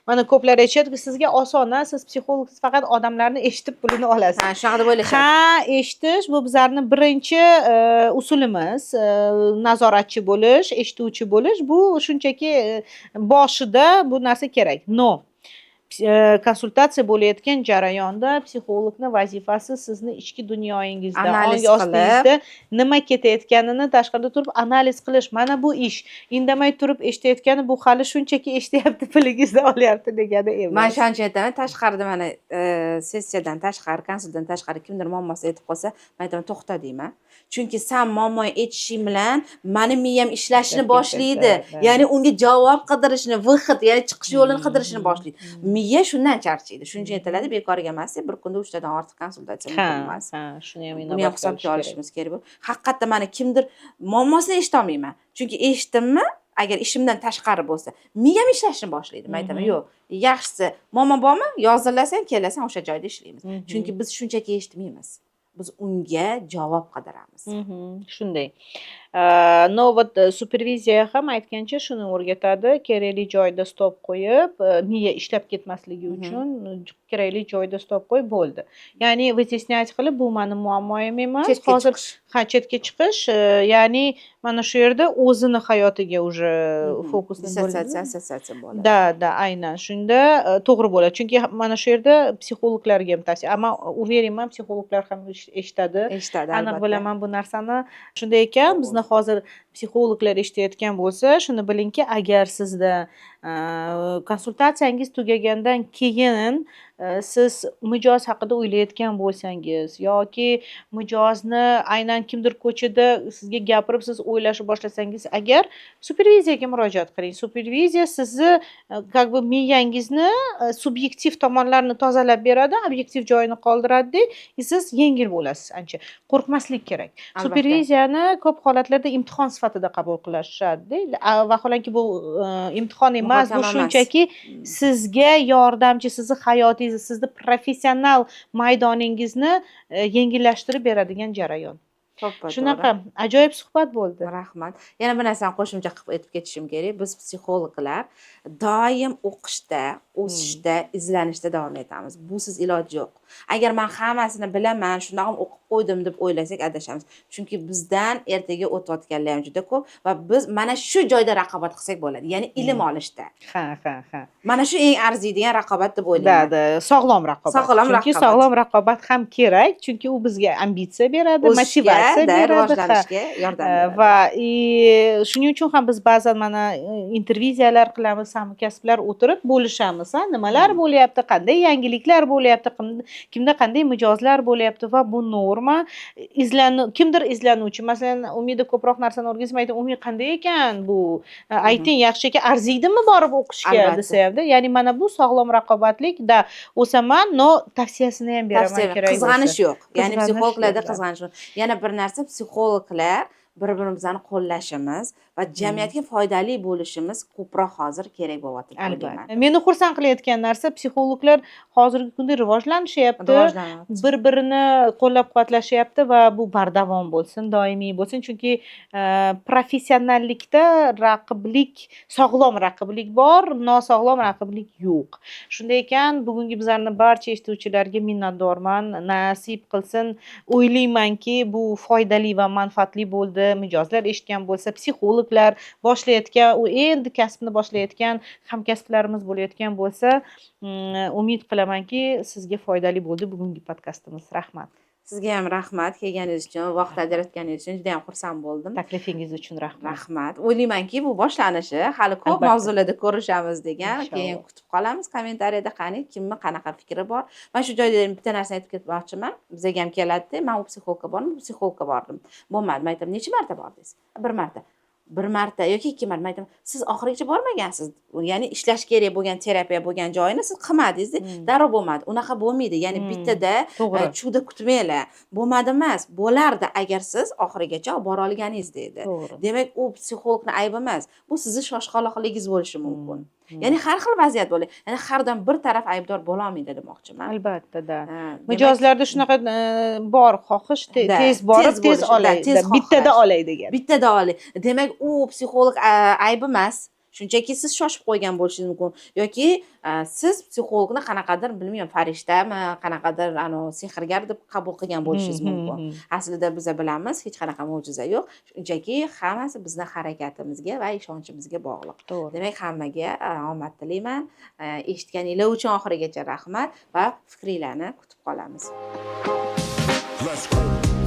mana, ko'plar aytishadiki, sizga oson, a, siz psixologsiz, faqat odamlarni eshitib pulini olasiz. Ha, shunaqa deb o'ylashadi. Ha, eshitish bu bizlarni birinchi usulimiz. Nazoratchi bo'lish, eshituvchi bo'lish, bu shunchaki boshida bu narsa kerak. Но konsultatsiya bo'layotgan jarayonda psixologni vazifasi sizni ichki dunyoyingizda, Analiz ong ostingizda nima ketayotganini tashqarida turib analiz qilish. Mana bu ish. Indamay turib eshitayotgani bu hali shunchaki eshityapti, pulingizni olyapti degani emas. Man shuning uchun aytaman, tashqarida, mana, sessiyadan tashqari, konsultdan tashqari kimdir muammosini aytib qolsa, man aytaman, to'xta deyman. Chunki san muammoyi aytishing bilan mani miyam ishlashni Ishlab boshlaydi. ketadi, да. Ya'ni unga javob qidirishni, выход, ya'ni chiqish yo'lini qidirishni boshlaydi. Miya shundan charchaydi. Shuning uchun aytiladi, bekorga emas, bir kunda uchtadan ortiq konsultatsiya mumkin emas. Ha, shuni ham Buni ham inobatga hisobga olish kerak. olishimiz kerak. Bu haqiqatda mani kimdir muammosini eshitolmayman. Chunki eshitdimmi, agar ishimdan tashqari bo'lsa, miyam ishlashni boshlaydi. Man aytaman, yo'q, yaxshisi muammo bormi, yozilasan, kelasan, o'sha joyda ishlaymiz. Chunki biz shunchaki eshitmaymiz. Biz unga javob qidiramiz. Shunday. Но вот superviziya ham aytgancha shuni o'rgatadi. Kerakli joyda stop qo'yib, miya ishlab ketmasligi uchun kerakli joyda stop qo'yib bo'ldi. Ya'ni вытеснять qilib, bu mani muammoyim emas. Chetga Hozir chiqish. Ha, chetga chiqish, ya'ni mana shu yerda o'zini hayotiga уже fokusni Dissotsiatsiya, bo'ladi. assotsiatsiya bo'ladi. Да, aynan shunda to'g'ri bo'ladi. Chunki mana shu yerda psixologlarga ham tavsiya. Ammo уверен man, psixologlar ham eshitadi. Eshitadi, Aniq albatta. bilaman bu narsani. Shunday ekan, bizni hozir psixologlar eshitayotgan bo'lsa, shuni bilingki, agar sizda konsultatsiyangiz tugagandan keyin siz mijoz haqida o'ylayotgan bo'lsangiz yoki mijozni aynan kimdir ko'chada sizga gapirib, siz o'ylashni boshlasangiz agar, superviziyaga murojaat qiling. Superviziya sizni как бы miyangizni subyektiv tomonlarini tozalab beradi, obyektiv joyini qoldiradida, и siz yengil bo'lasiz ancha. Qo'rqmaslik kerak. Albatta. Superviziyani ko'p holatlarda imtihon sifatida qabul qilishadi. Vaholanki bu imtihon emas, bu Muhokama emas. shunchaki sizga yordamchi, sizni hayotingizni, sizni professional maydoningizni yengillashtirib beradigan jarayon. To'ppa to'g'ri. Shunaqa ajoyib suhbat bo'ldi. Rahmat. Yana bir narsani qo'shimcha qilib aytib ketishim kerak. Biz psixologlar doim o'qishda, o'sishda, izlanishda davom etamiz. Busiz iloj yo'q. Agar man hammasini bilaman, shundoq ham o'qib qo'ydim deb o'ylasak, adashamiz. Chunki bizdan ertaga o'tayotganlar ham juda ko'p va biz mana shu joyda raqobat qilsak bo'ladi. Ya'ni ilm olishda. Ha, ha, ha. Mana shu eng arziydigan raqobat deb Да, o'ylayman. да, sog'lom raqobat. Sog'lom Chunki raqobat. sog'lom raqobat ham kerak, chunki u bizga ambitsiya beradi, O'sishga, motivatsiya да, beradi. Ha. rivojlanishga yordam beradi. Va и shuning uchun ham biz ba'zan mana interviziyalar qilamiz, hamkasblar o'tirib bo'lishamiz, ha, nimalar bo'lyapti, qanday yangiliklar bo'lyapti, kimda qanday mijozlar bo'lyapti va bu norma. Kimdir izlanuvchi, masalan, Umida ko'proq narsani o'rgansa, man aytaman, Umid, qanday ekan bu, ayting, yaxshi ekan, arziydimi borib o'qishga desa hamda, ya'ni mana bu sog'lom raqobatlik да, o'saman, но tavsiyasini ham beraman Tavsiya kerak bo'lsa. Qizg'anish yo'q. Ya'ni Qizg'anish psixologlarda yo'q, да. qizg'anish yo'q. Yana bir narsa, psixologlar bir birimizni qo'llashimiz va jamiyatga foydali bo'lishimiz ko'proq hozir kerak bo'lyapti deb o'ylayman. Albatta. Meni xursand qilayotgan narsa, psixologlar hozirgi kunda rivojlanishyapti. Rivojlanyapti. Bir birini qo'llab quvvatlashyapti va bu bardavom bo'lsin, doimiy bo'lsin, chunki professionallikda raqiblik, sog'lom raqiblik bor, nosog'lom raqiblik yo'q. Shunday ekan, bugungi bizlarni barcha eshituvchilarga minnatdorman. Nasib qilsin, o'ylaymanki, bu foydali va manfaatli bo'ldi. Mijozlar eshitgan bo'lsa, psixologlar boshlayotgan, u endi kasbni boshlayotgan hamkasblarimiz bo'layotgan bo'lsa, umid qilamanki, sizga foydali bo'ldi bugungi podkastimiz. Rahmat. Sizga ham rahmat, kelganingiz uchun, vaqt ajratganingiz uchun juda ham xursand bo'ldim. Taklifingiz uchun rahmat. Rahmat. O'ylaymanki, bu boshlanishi, hali ko'p mavzularda ko'rishamiz degan. Inshaalloh. Keyin kutib qolamiz kommentariyada, qani kimni qanaqa fikri bor. Man shu joyda bitta narsani aytib ketmoqchiman. Bizga ham keladida, man u psixologga bordim, bu psixologga bordim, bo'lmadi. Man aytaman, necha marta bordingiz? Bir marta. Bir marta yoki ikki marta. Man aytaman, siz oxirigacha bormagansiz, ya'ni ishlash kerak bo'lgan terapiya bo'lgan joyini siz qilmadingiz, darrov bo'lmadi. Unaqa bo'lmaydi, ya'ni bittada чудо kutmanglar. Bo'lmadi emas, bo'lardi agar siz oxirigacha olib bora olganingizda edi. Demak, u psixologni aybi emas, bu sizni shoshqaloqligingiz bo'lishi mumkin. Ya'ni har xil vaziyat bo'ladi, ya'ni har doim bir taraf aybdor bo'lolmaydi demoqchiman. Albatta, да. Ha, demak- Mijozlarda shunaqa bor xohish, tez borib, tez tez bo'lishi, olay, да, tez да, bittada xohlash. olay degan. Bittada olay. Demak, u psixolog aybi emas, shunchaki siz shoshib qo'ygan bo'lishingiz mumkin yoki siz psixologni qanaqadir, bilmayman, farishtami, qanaqadir anavi sehrgar deb qabul qilgan bo'lishingiz mumkin. Aslida biza bilamiz, hech qanaqa mo'jiza yo'q, shunchaki hammasi bizni harakatimizga va ishonchimizga bog'liq. Demak, hammaga omad tilayman. Eshitganinglar uchun oxirigacha rahmat va fikringlarni kutib qolamiz. Let's go.